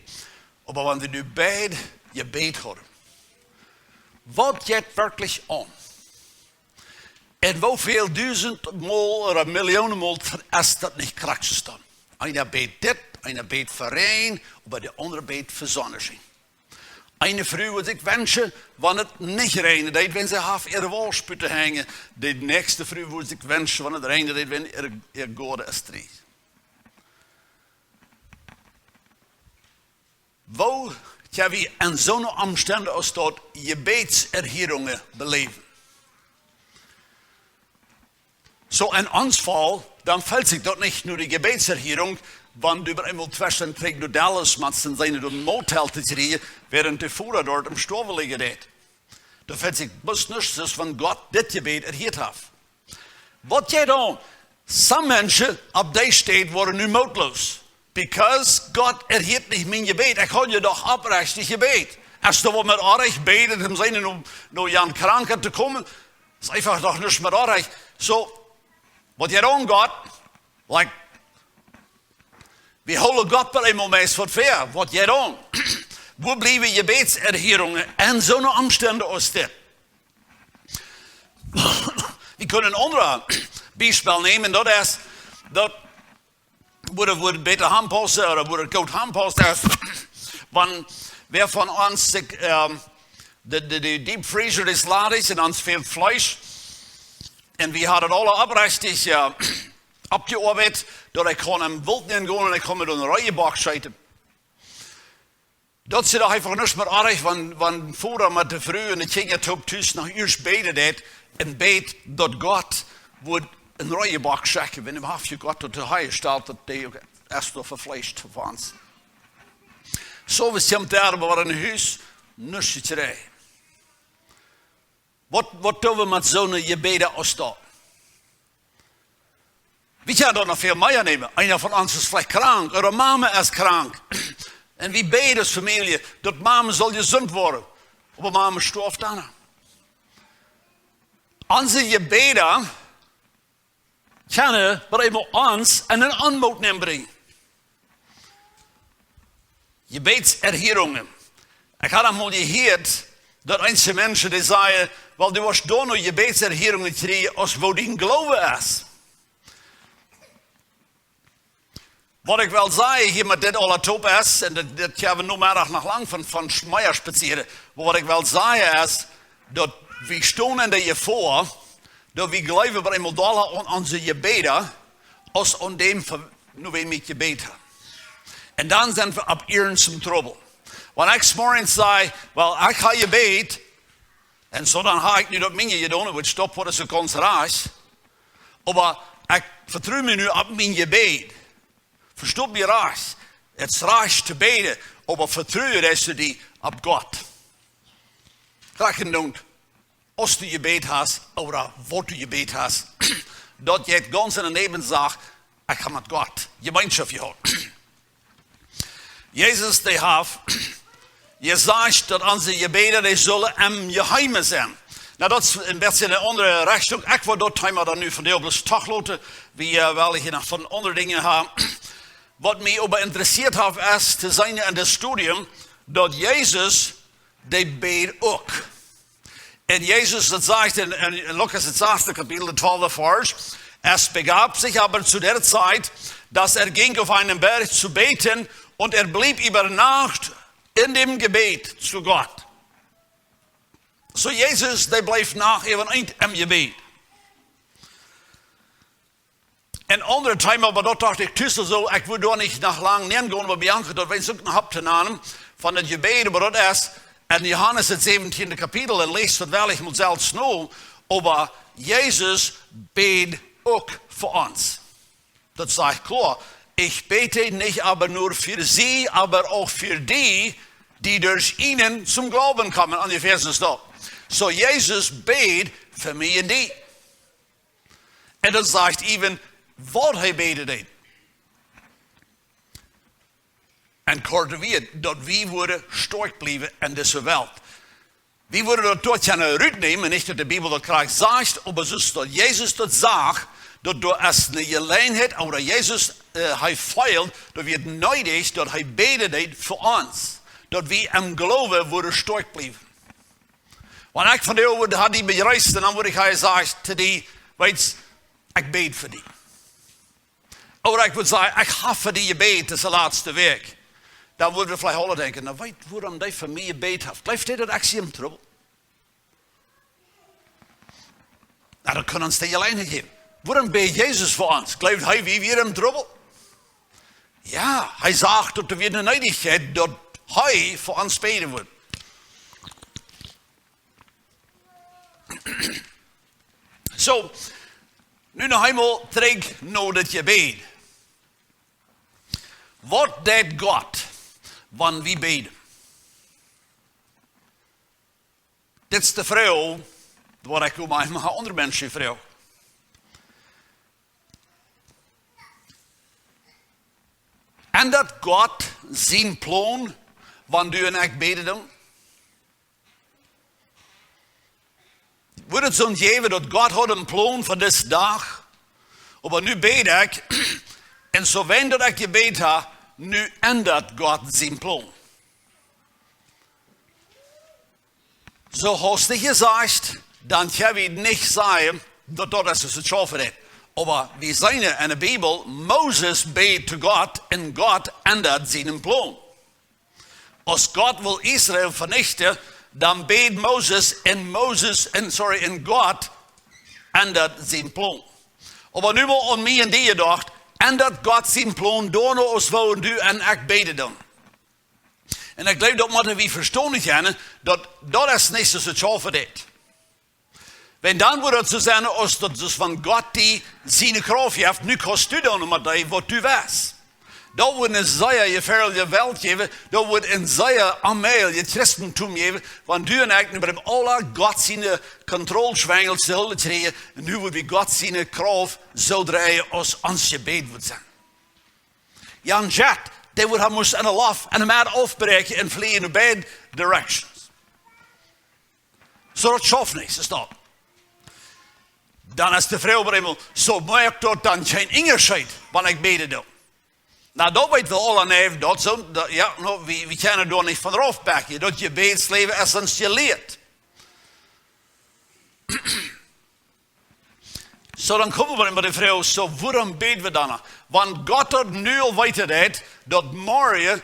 Oba wan wie nu beid jebät hauden, waut jeit werkjlich aun? Un woo väl dusent Mol ooda Millionen Mol es daut nich krakjt soo? Eena bät dit, eena bät fa Räajen, oba de aundre bät fa Sonnenschien. Eene Fru wudd sikj wenschen, wan et nich räajnen deed, wan see haft äare Wasch buten hangen. De näakjste Fru wudd sikj wenschen, wan et räajnen deed, wan äa, äa Goaden es dreech. Woo kjenn wie en soone Omstend aus daut Jebädserhierungen beläwen? Soo en ons Faul, dan felt sikj daut nich no de Jebädserhierunk, wan du bie eemol tweschen trigj no Dallas motst un sent doa een Motel to kjrieen, wäarent de Voda doa em Stoawen licht. Daut felt sikj bloos nich, soo aus wan Gott dit Jebäd erhieet haft. Waut jeit aun? Some Menschen opp dee Städ woaren nu mootloos. Because Gott erhieet nich mien Jebäd. Ekj haud je doch oprechtich jebät. Es doa waut met orrajcht bäden, om sennen om no Jan Kranka to komen? Es eefach doch nuscht met orrajcht. Soo, waut jeit aun, Gott? Like, wie hoolen Gott bie eemol meist waut väa. Waut jeit aun? Woo bliewen Jebädserhierungen en soone Omstend aus dit? Wie kjennen een aundret Biespel nämen, daut es, daut wua, wua et bäta aunpaust, ooda wua et goot aunpaust es, wan wäa von ons sikj, ähm, de, de, de Deep Freezer es ladich un ons fält Fleesch. Un wie haben aule oprechtich, äh, oppjeoabeit, daut ekj kunn em Woolt nenn gonen un ekj kunn mie doa een Reejenboak scheten. Daut es doch eefach nuscht met orrajcht, wan, wan Voda met de Fru un de Kjinja toop tus noch ieescht bäden deed un bät, daut Gott wudd een Reejenboak schekjen, wan hee haft je Gott daut hee stalt, daut dee uk es doa vefleescht fa ons. Soo, wie sent doa, oba en Hus, nuscht to kjrieen. Waut, waut doo wie met soone Jebäda aus daut? Wie kjennen doa noch väl mea nämen. Eena von ons es veleicht krank, ooda Mama es krank. Un wie bäden aus Famielje, daut Mama saul jesunt woaren. Oba Mama stoaft dan. Onse Jebäda kjennen bie eemol ons en een Onmoot nenbrinjen. Jebädserhierungen. Ekj haud emol jehieet, daut eenje Menschen, dee säden, well, du woascht doa no Jebädserhierungen kjrieen, aus woo dien Gloowen es. Waut ekj well sajen hia met dit aula toop es, un dit, dit haben wie nu Meddach noch lang von, von Schmeier spazieren, oba waut ekj well sajen es, daut wie stonen enne Jefoa, daut wie jleewen bie eemol dolla aun onse Jebäda, aus aun däm, fa, no wäm wie jebät haben. Un dan sent wie opp earnstem Trubbel. Wan ekj morjens saj, well, ekj hab jebät, un soo dan hab ekj nu daut miene jedonen, waut stop, waut es soo gaunz rajcht. Oba ekj vetru mie nu opp mien Jebäd. Vestoo mie rajcht, et es rajcht to bäden, oba vetruen deist du die opp Gott. Krakjt endoont, aus du jebät hast, ooda waut du jebät hast, daut jeit gaunz enne Näwensach, ekj hab met Gott Jemeenschoft jehaut. Jesus, dee haft jesajcht, daut onse Jebäda, dee sellen em Jeheimen sennen. Nu, daut es een bät eene aundre Rechtunk. Ekj well daut Thema dan nu vondoag bloos toch loten. Wie, äh, wellen hia noch von aundre Dinja haben. Waut mie oba interessieet haft, es to seenen en daut Studium, daut Jesus, dee bäd uk. Un Jesus, daut sajcht en, en, en Lukas, daut sastende Kapitel, daut twalfte Varsch: Es begab sich aber zu der Zeit, dass er ging auf einen Berg zu beten, und er blieb über Nacht in dem Gebet zu Gott. Soo Jesus, dee bleef Nacht äwa Nacht em Jebäd. Een aundret Thema, oba daut docht ekj tus soo, ekj wudd doa nich noch lang nengonen, oba Bianca, daut weet uk noch opptonanen, von daut Jebäd, oba daut es en Johanes daut säwentieende Kapitel, un läst daut well, ekj mott selfst no, oba Jesus bäd uk fa ons. Daut sajcht kloa: Ich bete nicht aber nur für sie, aber auch für die, die durch ihnen zum Glauben kommen. Aun Efeesa steit. Soo Jesus bäd fa mie un die. Un daut sajcht äwen, waut hee bäden deed. En korte Wieed, daut wie wudden stoakj bliewen en dise Welt. Wie wudden daut doa kjennen rutnämen, nich daut de Bibel daut krakjt sajcht, oba soo aus daut Jesus daut sajcht, daut doa es eene Jeläajenheit, ooda Jesus, äh, hee feelt, daut wia needich, daut hee bäden deed fa ons, daut wie em Gloowen wudden stoakj bliewen. Wan ekj vondoag wudd, haud die bejreest, dan wudd ekj hia sajen to die, weetst, ekj bäd fa die. Ooda ekj wudd sajen, ekj hab fa die jebät dise latste Wäakj. Dan wudden wie veleicht aule denkjen, nu weetst, wuarom dee fa mie jebät haft. Jleeft dee, daut ekj sie em Trubbel? Nu, daut kaun ons de Jeläajenheit jäwen. Wuarom bäd Jesus fa ons? Jleeft hee, wie wieren em Trubbel? Jo, hee sach, daut doa wia eene Needichkjeit, daut hee fa ons bäden wudd. Soo, nu noch eemol trigj no daut Jebäd. Waut deit Gott, wan wie bäden? Dit es de Froag, waut ekj oba eemol aundre Menschen froag. Endat Gott sienen Plon, wan du un ekj bäden doonen? Wudd et soont jäwen, daut Gott haud eenen Plon fa disen Dach, oba nu bäd ekj, un soo wiet daut ekj jebät hab, nu endat Gott sienen Plon? Soo aus ekj jesajcht, dan kjenn wie nich sajen, daut daut es, waut et schaufen deit. Oba wie seenen en de Bibel, Moses bäd to Gott un Gott endad sienen Plon. Aus Gott wull Israel venichten, dan bäd Moses un Moses, un, sorry, un Gott endad sienen Plon. Oba nu mol aun mie un die jedocht, endat Gott sienen Plon doano aus woo du un ekj bäden doonen? Un ekj jleew, daut motten wie vestonen kjennen, daut, daut es nich soo, soo schaufen deit. Wan dan wudd et soo sennen, aus daut, aus wan Gott die siene Krauft jeft, nu kaust du doonen met dee, waut du west. Daut wudd eene sea jefäadelje Welt jäwen, daut wudd een sea onmäajlichet Christentum jäwen, wan du un ekj nu bie däm aula Gott siene Kontrollschwenjels to hoolen kjrieen, un nu wudd wie Gott siene Krauft soo dreien, aus ons Jebäd wudd sennen. Jan Jet, dee wudd hee must aun de Loft, aun de Moon aufbräakjen un flieejen en beid directions. Soo daut schauft nich, es daut. Dan es de Froag bie mie, soo moakt daut dan kjeen Unjascheet, wan ekj bäden doo? Nu, daut weet wie aula, nä, daut soo, daut, jo, nu, wie, wie kjennen doa nich von rauf bäakjen. Daut Jebädsläwen es ons jelieet. Soo, dan kome wie met de Froag, soo, wuarom bäd wie dan? Wan Gott daut nu aul weeten deed, daut morjen,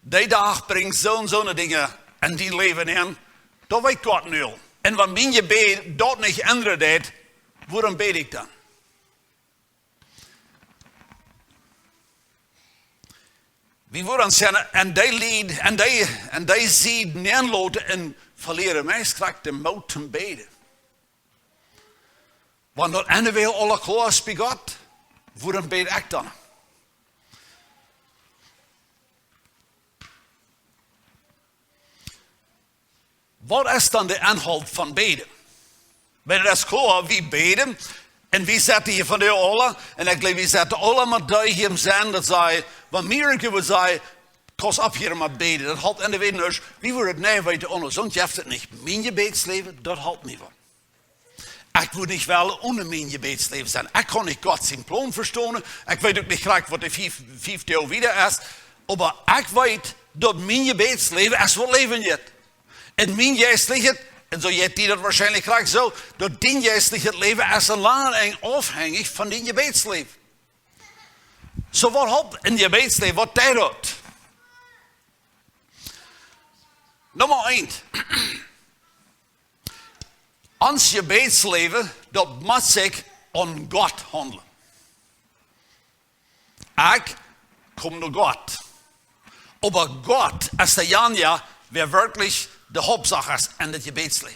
dee Dach brinjt soo un soone Dinja enn dien Läwen enn, daut weet Gott nu aul. Un wan mien Jebäd daut nich endren deed, wuarom bäd ekj dan? Wie wudden ons enn dee Lied, enn dee, enn dee Sied nenloten un velieren. Meist kjricht de Moot toom bäden. Wan daut Enj wea aul kloa es bie Gott, wuarom bäd ekj dan? Waut es dan de Enhault von bäden? Wiels daut es kloa, wie bäden, un wie setten hia vondoag aula, un ekj jleew, wie setten aula met dee hia em Senn, daut see, wan mie irjentwäa wudd sajen, kaust opphieren met bäden, daut halpt enn de Welt nuscht, wie wudden, nä, weetst, onen soont jeft et nich. Mien Jebädsläwen, daut halpt mie waut. Ekj wudd nich wellen onen mien Jebädsläwen sennen. Ekj kaun nich Gott sienen Plon vestonen. Ekj weet uk nich krakjt, waut de fief, fief Doag wieda es. Oba ekj weet, daut mien Jebädsläwen es waut Läwen jeft. Un mien jeistlichet, un soo jeit die daut woarschienlich krakjt soo, daut dien jeistlichet Läwen es een langen Enj aufhenjich von dien Jebädsläwen. Soo, waut halpt een Jebädsläwen? Waut deit daut? Numma eent. Ons Jebädsläwen, daut mott sikj aun Gott haundlen. Ekj kom no Gott. Oba Gott es dee janja, wäa werkjlich de Hauptsach es enn daut Jebädsläwen.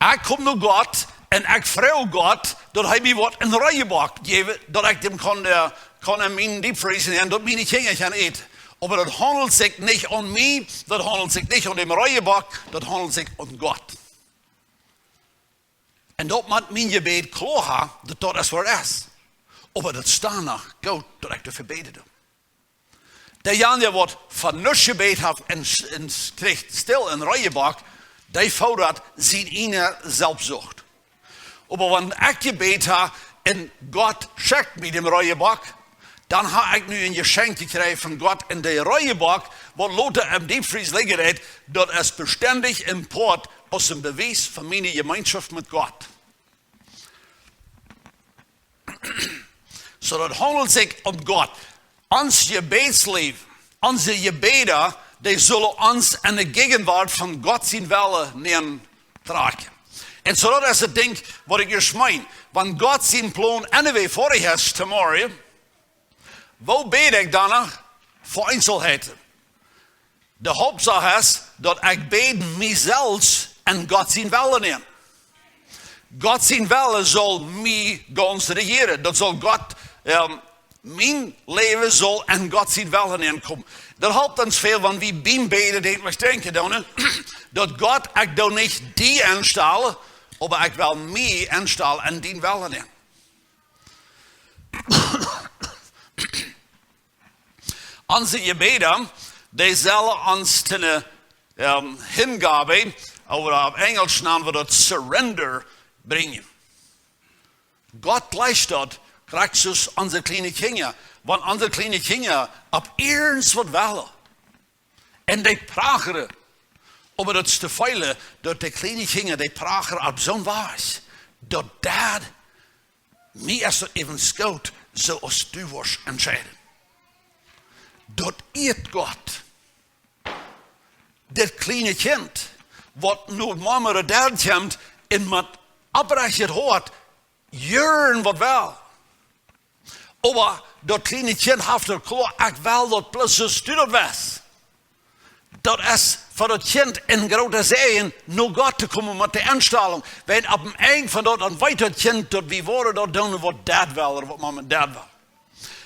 Ekj kom no Gott un ekj froag Gott, daut hee mie waut enn Reejeback jeft, daut ekj däm kaun, äh, kaun enn mienen Deep Freeze nämen, daut miene Kjinja kjennen äten. Oba daut haundelt sikj nich aun mie, daut haundelt sikj nich aun däm Reejeback, daut haundelt sikj aun Gott. Un daut mott mien Jebäd kloa haben, daut daut es waut es. Oba daut steit noch goot, daut ekj doafäa bäden doo. Dee janja, waut fa nuscht jebät haft un, un kjricht stell een Reejeback, dee foddat siene ieejne Selfstsucht. Oba wan ekj jebät hab un Gott schekjt mie däm Reejeback, dan hab ekj nu een Jeschenkj jekjräajen von Gott. Un dee Reejeback, waut lota em Deep Freeze lijen deit, daut es bestendich een Poat aus een Bewies von miene Jemeenschoft met Gott. Soo, daut haundelt sikj om Gott. Ons Jebädsläwen, onse Jebäda, dee sellen ons enn de Jäajenwuat von Gott sienen Wellen nenntrakjen. Un soo, daut es daut Dinkj, waut ekj ieescht meen. Wan Gott sienen Plon anyway foadich es tomorrow, woo bäd ekj dan noch fa Eenzelheiten? De Hauptsach es, daut ekj bäd mie selfst enn Gott sienen Wellen nenn. Gott sienen Wellen saul mie gaunz rejieren. Daut saul Gott, ähm, mien Läwen saul enn Gott sienen Wellen nennkomen. Daut halpt ons väl, wan wie biem Bäden denkjen, waut denkjen dan, nä? Daut Gott, ekj doo nich die enstalen, oba ekj well mie enstalen enn dienen Wellen nenn. Onse Jebäda, dee sellen ons to eene, ähm, Hingabe, ooda opp Enjlisch nanen wie daut surrender, brinjen. Gott jleicht daut, krakjt soo aus onse kjliene Kjinja. Wan onse kjliene Kjinja opp irjent waut wellen, un dee prachren, oba daut es to väl, daut de kjliene Kjinja, dee prachren opp soon Wajch, daut daut mie es daut äwent goot, soo aus du woascht entscheiden. Daut ieet Gott. Daut kjliene Kjint, waut no Mama ooda Dad kjemt un met opprechtet Hoat jieren waut well. Oba daut kjliene Kjint haft daut kloa, ekj well daut bloos soo aus du daut west. Daut es fa daut Kjint een groota Säajen, no Gott to komen met de Enstalunk. Wan opp däm Enj von daut, dan weet daut Kjint, daut wie woaren daut doonen, waut Dad well, ooda waut Mama un Dad well.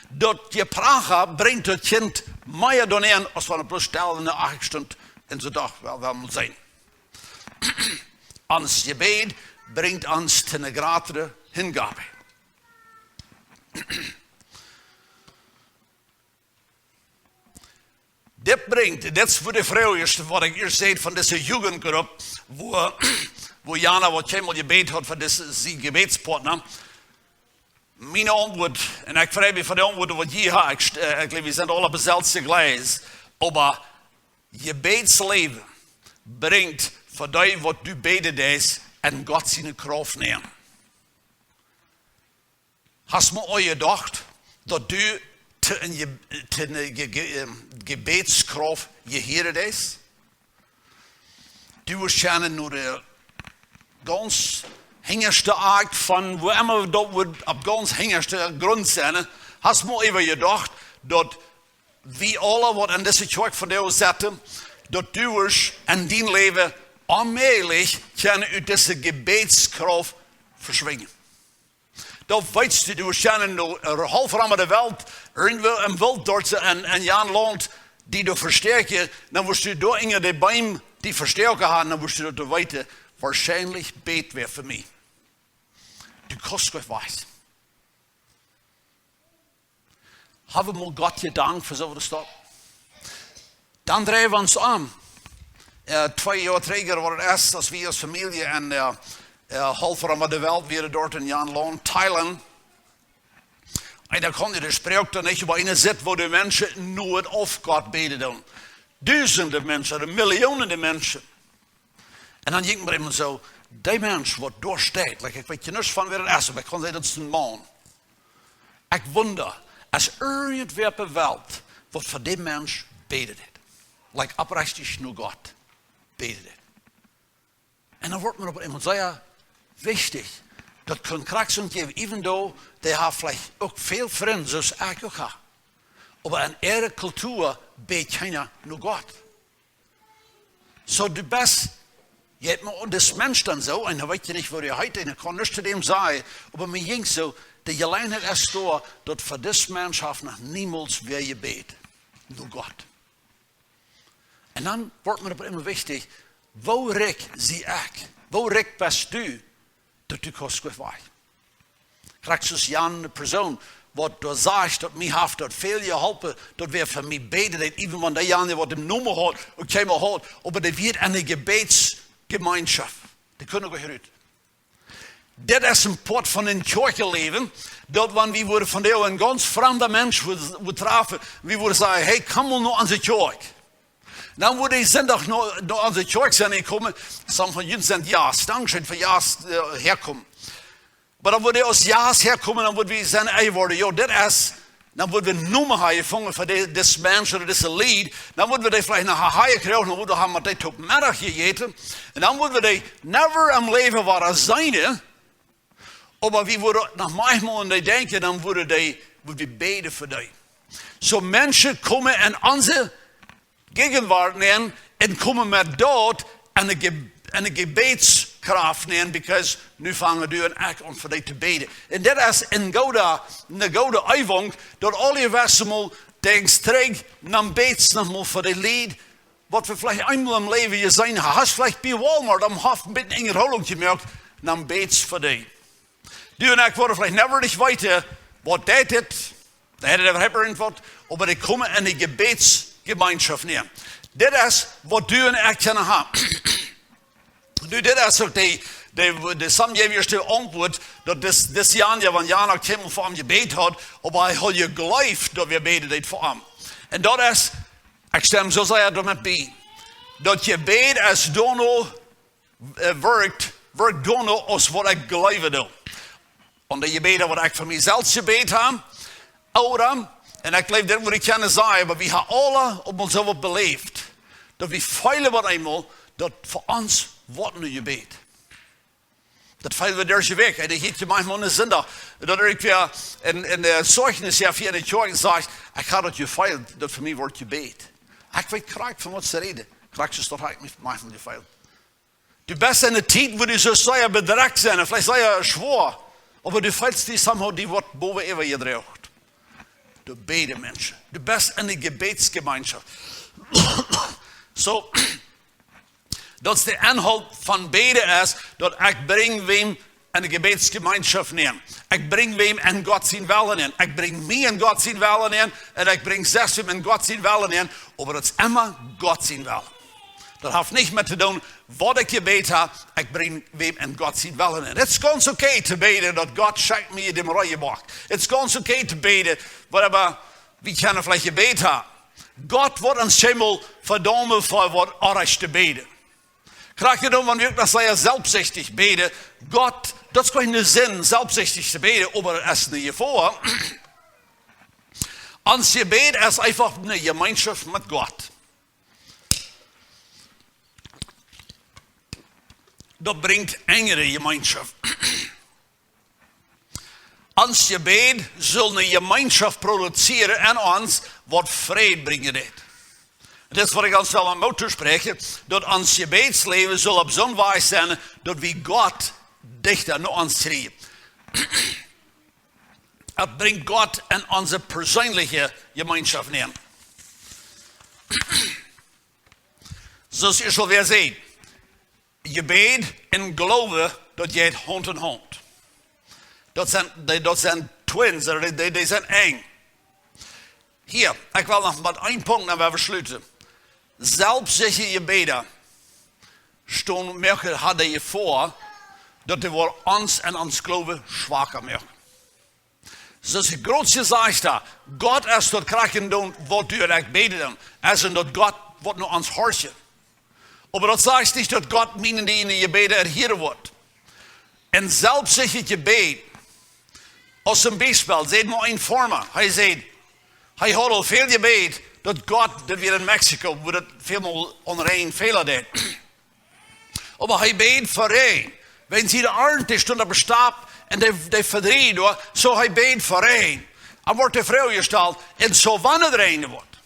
Daut Jepracha brinjt daut Kjint mea doaraun, aus wan et bloos stell enne Achtergrund stunt un see daut well, well mol seenen. Ons Jebäd brinjt ons to eene jratre Hingabe. Dit brinjt, dit es wua de Froag es, waut ekj ieescht säd von dise Jugendgrupp, wua, wua Jana waut kjeenmol jebät haud fa dise, sien Jebädspartna. Miene Auntwuat, un ekj frei mie fa de Auntwuat, waut jie haben, ekj, äh, ekj jleew, wie sent aula opp daut selwje Gleis, oba Jebädsläwen brinjt fa dee, waut du bäden deist, enn Gott siene Krauft nenn. Hast mol aul jedocht, daut du to een Je-, to eene Ge-, Ge-, ähm, Gebetskrauft jehieren deist? Du woascht kjennen no de gaunz hinjaschte Akj von, wua emma daut woat, opp gaunz hinjaschte Grunt sennen. Hast mol äwa jedocht, daut wie aule, waut en dise Kjoakj vondoag setten, daut du woascht en dien Läwen onmäajlich kjennen ut dise Gebetskrauft veschwinjen? Daut weetst du, du woascht kjennen no, äh, haulf rom de Welt, irjentwua em Welt doa en, en jan Launt, die doa vestäakjen, dan woascht du doa unja de Beem die vestäakjen haben, dan woascht du daut weeten, woarschienlich bät wäa fa mie. Du kaust goanich weeten. Hab wie mol Gott jedankt fa soo waut es daut? Dan dreien wie ons om. Äh, twee Joa trigj, waut daut es, aus wie aus Famielje en, äh, äh, haulf rom de Welt wieren doa en jan Launt, Thailand. Un doa kaun je de Sproak dan nich, oba eena sitt, woo de Menschen no Aufgoden bäden doonen. Dusende Menschen, Millionen Menschen. Un dan jinkj mie emma soo, dee Mensch waut doa steit, like, ekj weet nuscht von wäa daut es, oba ekj kaun sajen, daut es een Maun. Ekj wunda, es irjentwäa opp de Welt, waut fa dän Mensch bäden deed? Like, oprechtich no Gott bäden deed. Un dan woat mie opp eemol sea wichtich, daut kaun krakjt soo jäwen, even though dee haft veleicht uk väl Frind, soo aus ekj uk hab. Oba en äare Kultua bät kjeena no Gott. Soo, du best, jeit mol aun dis Mensch dan soo, un dan weet je nich, woo dee heet, un dan kaun nuscht to däm sajen, oba mie jinkj soo, de Jeläajenheit es doa, daut fa dis Mensch haft noch niemols wäa jebät no Gott. Un dan woat mie opp eemol wichtich, woo rikj sie ekj? Woo rikj best du, daut du kaust goanich weeten? Krakjt soo aus jane Persoon, waut doa sajcht, daut mie haft daut väl jeholpen, daut wäa fa mie bäden deed, even wan dee jane waut dän Nomen haud, uk kjeenmol haud, oba dee wia en eene Gebetsgemeinschaft. Dee kunnen goanich rut. Dit es een Poat von een Kjoakjenläwen, daut wan wie woaren vondoag een gaunz framda Mensch woa-, woaren träfen, wie woaren sajen, hey, komm mol no onse Kjoakj. Dan woat dee Sindach no, no onse Kjoakj sennen jekomen, some von junt sent Jast, dankscheen fa Jast, äh, häakomen. Oba dan woat dee aus Jast häakomen, dan woat wie sennen, ey, woaren, jo, dit es, dan woat wie Nomen haben jefungen fa de-, dis Mensch ooda dise Lied, dan woat wie dee veleicht noch haben jekjräajen, dan woat wie haben met dee toop Meddach jejäten, un dan woat wie dee never em Läwen wada seenen, oba wie woaren noch maunchmol aun dee denkjen, dan woat dee, woat wie bäden fa dee. Soo Menschen komen en onse Gegenwart nämen un komen met daut en de Ge-, en de Gebetskraft nämen, because nu fangen du un ekj aun fa dee to bäden. Un dit es eene goode, eene goode Übung, daut aul jewesse Mol denkjst trigj, dan bätst noch mol fa de Lied, waut wie veleicht eemol em Läwen jeseenen haben. Hast veleicht bie Walmart aum Hoff een bät Unjahoolunk jemoakt, dan bätst fa dee. Du un ekj woaren veleicht never nich weeten, waut dit es. Dee hauden doa äwahaupt irjentwaut, oba dee komen en de Gebetsgemeinschaft nämen. Dit es, waut du un ekj kjennen haben. Du, dit es uk de, de, de Samjäwjaschte Auntwuat, daut dis, dis Jan, jo, wan Jan uk kjeenmol fa am jebät haud, oba hee haud jejleeft, daut wie bäden deeden fa am. Un daut es, ekj stem soo sea doamet bie, daut Jebäd es doano äh, wirkjt, wirkjt doano aus waut ekj jleewen doo. Un de Jebäda waut ekj fa mie selfst jebät hab, ooda, un ekj jleew, dit woa ekj kjennen sajen, oba wie haben aule uk mol soo waut beläft, daut wie feelen waut eemol, daut fa ons woat nu jebät. Daut feelen wie derch de Wäakj, un ekj hia maunchmol en de Sindach, daut ekj wia en, en de Zeijnis hia fa enne Kjoakj un säd, ekj hab daut jefeelt, daut fa mie woat jebät. Ekj weet krakjt von waut see räden, krakjt soo daut hab ekj mie maunchmol jefeelt. Du best en eene Tiet, wua du soo sea bedrekjt best, veleicht sea schwoa, oba du feelst die somehow, die woat bowen äwajedroagen. Du bäden Menschen. Du best en eene Gebetsgemeinschaft. Soo, daut es de Enhoolt von bäden es, daut ekj brinj wäm en eene Gebetsgemeinschaft nämen. Ekj brinj wäm en Gott sien Wellen nämen. Ekj brinj mie en Gott sien Wellen nämen, un ekj brinj selfst wäm en Gott sien Wellen nämen, oba daut es emma Gott sien Wellen. Daut haft nuscht met to doonen, waut ekj jebät hab, ekj brinj wäm en Gott sien Wellen nämen. It's ganz okay to bäden, daut Gott schekjt mie dän Reeboak. It's ganz okay to bäden, whatever, wie kjennen veleicht jebät haben. Gott woat ons kjeenmol vedaumen fa waut orrajcht to bäden. Krakjt dan, wan wie uk noch sea selfstsichtich bäden, Gott Daut es kjeene Sind, selfstsichtich to bäden, oba daut es eene Jefoa. Ons Jebäd es eefach eene Jemeenschoft met Gott. Daut brinjt enjere Jemeenschoft. Ons Jebäd saul eene Jemeenschoft produzieren en ons, waut Fräd brinjen deit. Daut es waut ekj ons well aun Moot toospräakjen, daut ons Jebädsläwen saul opp soon Wajch sennen, daut wie Gott dichta no ons kjrieen. Daut brinjt Gott en onse perseenelje Jemeenschoft nenn. Soo aus ekj aul wada säd, Jebäd un Gloowen, daut jeit Haunt en Haunt. Daut sent, dee, daut sent twins, ooda dee, dee, dee sent enj. Hia, ekj well noch met een Punkt, dan woa wie schluten. Selfstsichtje Jebäda stonen, moaken, haben de Jefoa, daut dee woaren ons en ons Gloowen schwaka moaken. Soo aus ekj groz jesajcht hab, Gott es daut krakjt endoont, waut du un ekj bäden doonen. Es endoont Gott, waut no ons horcht. Oba daut sajcht nich, daut Gott miene un diene Jebäda erhieren woat. Een selfstsichtjet Jebäd, aus een Biespel, säd mol een Forma, hee säd, hee haud aul väl jebät, daut Gott, daut wia en Mexiko, wua daut väl mol onrein Fäla deed. Oba hee bäd fa Räajen. Wan see de Arnt, dee stunt opp de Stap un dee, dee vedrieejd doa, soo hee bäd fa Räajen. Dan woat de Froag jestalt, un soo wan et räajnen woat.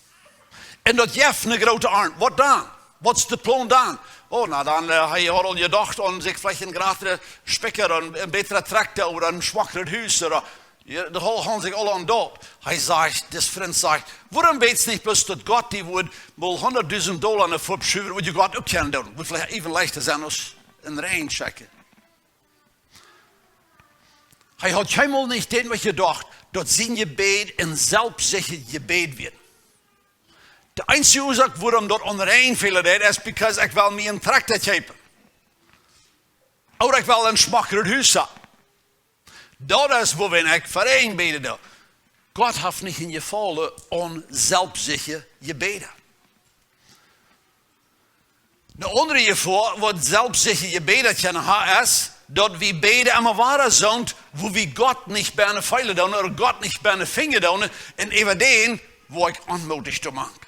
Un daut jeft eene groote Arnt. Waut dan? Waut es de Plon dan? Oh, na dan, eh, hee haud aul jedocht aun sikj veleicht een jratren Spikja, een, een bätren Trakta ooda een schmockret Hus ooda, jo, daut haud, haud sikj aul aun jedocht. Hee sajcht, dis Frint sajcht, wuarom bätst nich bloos daut Gott die wudd mol hundatdusent Dolla no de Fupp schuwen, wudd je Gott uk kjennen doonen. Wudd veleicht eefach leichta sennen aus een Räajen schekjen. Hee haud kjeenmol nich doaraun jedocht, daut sien Jebäd een selfstsichtjet Jebäd wia. De eensje Uasoak, wuarom daut onrein Fäla deed, es because ekj well mie een Trakta kjeepen. Ooda ekj well een schmockret Hus haben. Daut es, wua wie en ekj fa Räajen bäden doonen. Gott haft nich een Jefaulen aun selfstsichtje Jebäda. Eene aundre Jefoa, waut selfstsichtje Jebäda kjennen haben, es, daut wie bäden emma wada soont, wua wie Gott nich bennen feelen doonen ooda Gott nich bennen finjen doonen, un äwa dän woa ekj onmootich doamank.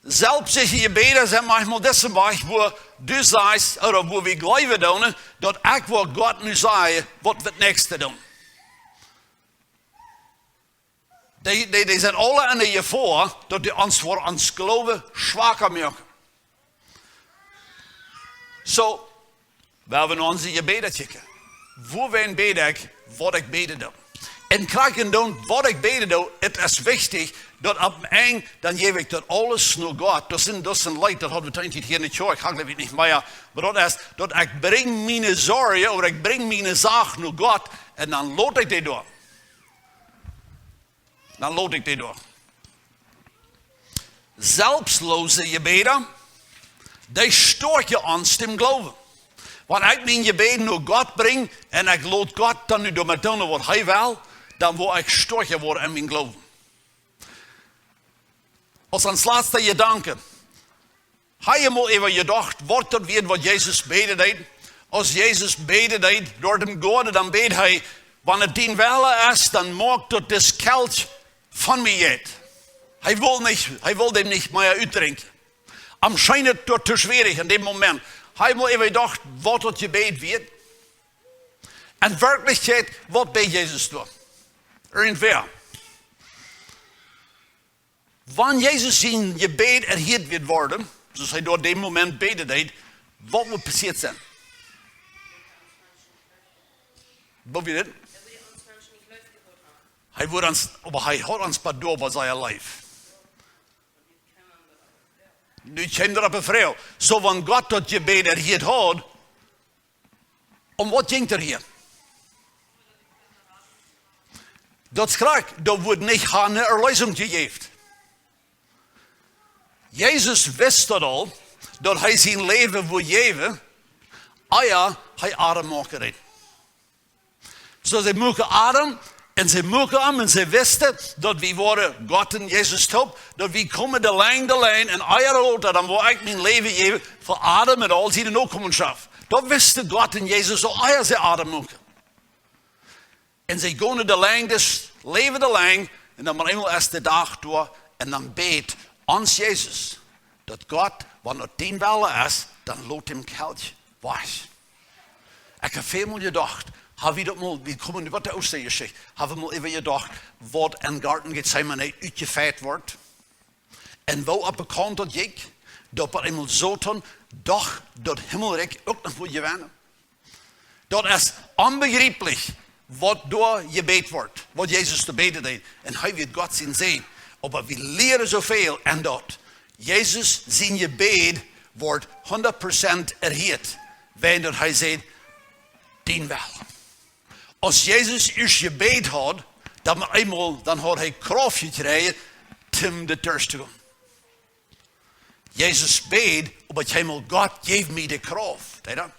Selfstsichtje Jebäda sent maunchmol dise Wajch, wua du sajchst, ooda wua wie jleewen doonen, daut ekj woa Gott nu sajen, waut wie daut näakjste doonen. Dee, dee, dee sent aule enne Jefoa, daut dee ons fa ons Gloowen schwaka moaken. Soo, woa wie nu onse Jebäda kjikjen. Wuarom bäd ekj, waut ekj bäden doo? Un krakjt endoont, waut ekj bäden doo, et es wichtich, daut opp een Enj, dan jäw ekj daut aules no Gott. Daut es een, daut es een Leet, daut haud wie eent hia enne Kjoakj, ha ekj jleew nich mea. Oba daut es, daut ekj brinj miene Sorj, ooda ekj brinj miene Sach no Gott, un dan lot ekj dee doa. Dan lot ekj dee doa. Selfstlose Jebäda, dee stoakjen ons em Gloowen. Wan ekj mien Jebäd no Gott brinj un ekj lot Gott dan nu doamet doonen, waut hee well, dan woa ekj stoakja woaren en mienen Gloowen. Aus ons latsta Jedanke, ha jie mol äwa jedocht, waut daut wia, waut Jesus bäden deed? Aus Jesus bäden deed, doa em Goaden, dan bäd hee, wan et dien Wellen es, dan moak daut dis Kelch von mie jeit. Hee wull nich, hee wull dän nich mea utdrinkjen. Am scheen et doa too schwierich en dän Moment. Ha jie mol äwa jedocht, waut daut Jebäd wia? En Werkjlichkjeit, waut bäd Jesus doa? Irjentwäa. Wan Jesus sien Jebäd erhieet wudd woaren, soo aus hee doa dän Moment bäden deed, waut wudd passieet sennen? Waut wia daut? Hee wudd ons, oba hee haud ons bie doa bie siene Leew. Nu kjeem doa opp eene Froag. Soo, wan Gott daut Jebäd erhieet haud, om waut jinkj et hia? Daut es krakjt, doa wudd nich aun eene Erleesunk jejäft. Jesus wist daut aul, daut hee sien Läwen wudd jäwen, ea hee Adam moaken deed. Soo, see muaken Adam, un see muaken am, un see wisten, daut wie woaren Gott un Jesus toop, daut wie komen de Lien, de Lien, un ea ooda lota, dan woa ekj mien Läwen jäwen fa Adam un aul siene Nokomenschoft. Daut wisten Gott un Jesus aul ea see Adam muaken. Un see gonen de Lenj, daut Läwen de Lenj, un dan mau eemol es de Dach doa, un dan bät ons Jesus, daut Gott, wan daut dien Wellen es, dan lot dän Kelch wajch. Ekj hab väl mol jedocht, ha wie daut mol, wie komen nu waut de Oostajeschicht, ha wie mol äwa jedocht, waut em Goaden Getsemane utjefeit wort? Un woo opp bekaunt daut jinkj, daut opp eemol Soton doch daut Himmelrikj uk noch wudd jewennen? Daut es onbegrieplich, waut doa jebät wort, waut Jesus doa bäden deed. Un hee wia Gott sien Sän. Oba wie lieren soo väl aun daut. Jesus sien Jebäd wort hundat Prozent erhieet, wan daut hee säd, dien Wellen. Aus Jesus ieescht jebät haud, dan opp eemol, dan haud hee Krauft jekjräajen, om de Däa to gonen. Jesus bäd, oba kjeenmol: Gott, jeff mie de Krauft. Deed hee?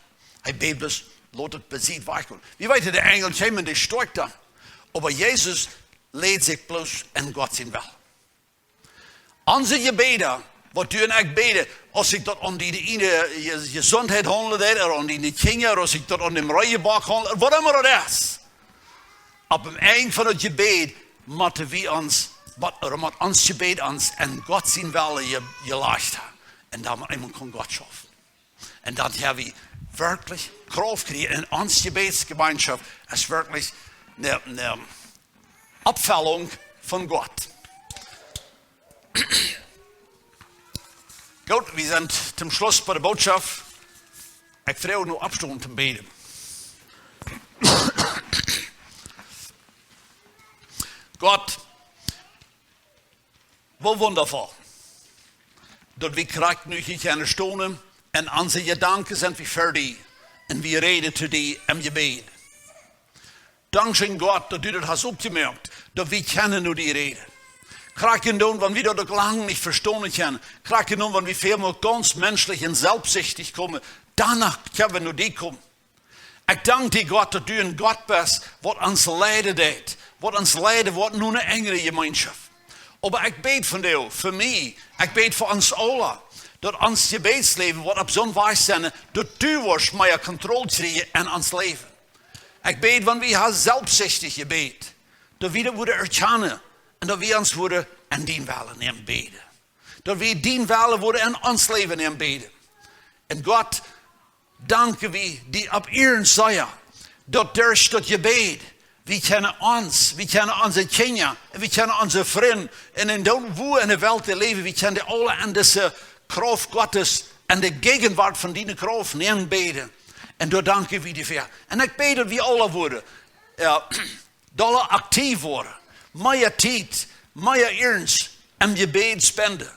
Hee bäd bloos: Lot et besied wajchgonen. Wie weeten, de Enjel kjeemen, dee stoakjten. Oba Jesus leet sikj bloos en Gott sien Wellen. Onse Jebäden, waut du un ekj bäden, aus sikj daut aun diene, diene Je-, Jesundheit haundelt, ooda aun diene Kjinja, ooda aus sikj daut aun dän Reejenbock haundelt, waut emma daut es. Opp dän Enj von daut Jebäd motten wie ons, mott, ooda mott ons Jebäd ons en Gott sien Wellen je-, jelajcht haben. Un dan opp eemol kaun Gott schaufen. Un dan hab wie werkjlich Krauft jekjräajen. Un onse Jebädsjemeenschoft es werkjlich eene, eene Oppfellunk von Gott. Goot, wie sent toom Schluss bie de Bootschoft. Ekj froag nu oppstonen toom bäden. Gott, woo wundafoll, daut wie krakjt nu hia kjennen stonen un onse Jedanken sent wie fa die un wie räden to die em Jebäd. Dankscheen, Gott, daut du daut hast oppjemoakt, daut wie kjennen no die räden. Krakjt dan, wan wie daut uk lang nich vestonen kjennen, krakjt dan, wan wie väl mol gaunz menschlich un selfstsichtich komen, dan kjenn wie no die komen. Ekj dank die, Gott, daut du een Gott best, waut ons leiden deit, waut ons leiden woat no eene enjere Jemeenschoft. Oba ekj bäd vondoag fa mie, ekj bäd fa ons aula, daut ons Jebädsläwen woat opp soon Wajch sennen, daut du woascht mea Kontroll kjrieen en ons Läwen. Ekj bäd, wan wie haben selfstsichtich jebät, daut wie daut wudden erkjanen un daut wie ons wudden en dien Wellen nenbäden. Daut wie dien Wellen wudden en ons Läwen nenbäden. Un Gott, dank wie die opp iernst sea, daut derch daut Jebäd, wie kjennen ons, wie kjennen onse Kjinja, wie kjennen onse Frind, un en daut, wua en de Welt dee läwen, wie kjennen dee aula en dise Krauft Gottes, en de Jäajenwuat von diene Krauft nenbäden. Un doa dank wie die fa. Un ekj bäd, daut wie aula wudden, jo, dolla aktiv woaren, mea Tiet, mea Iernst em Jebäd spenden.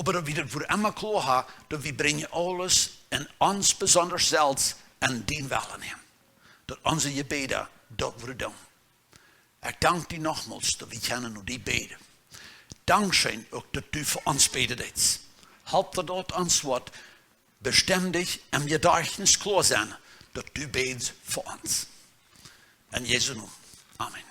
Oba daut wie daut wudden emma kloa haben, daut wie brinjen aules un ons besonda selfst en dien Wellen nen. Daut onse Jebäden daut wudden doonen. Ekj dank die nochmols, daut wie kjennen no die bäden. Dankscheen uk, daut du fa ons bäden deist. Halp daut, daut ons woat bestendich em Jedajchtnis kloa sennen, daut du bädst fa ons. En Jesu Nomen. Amen.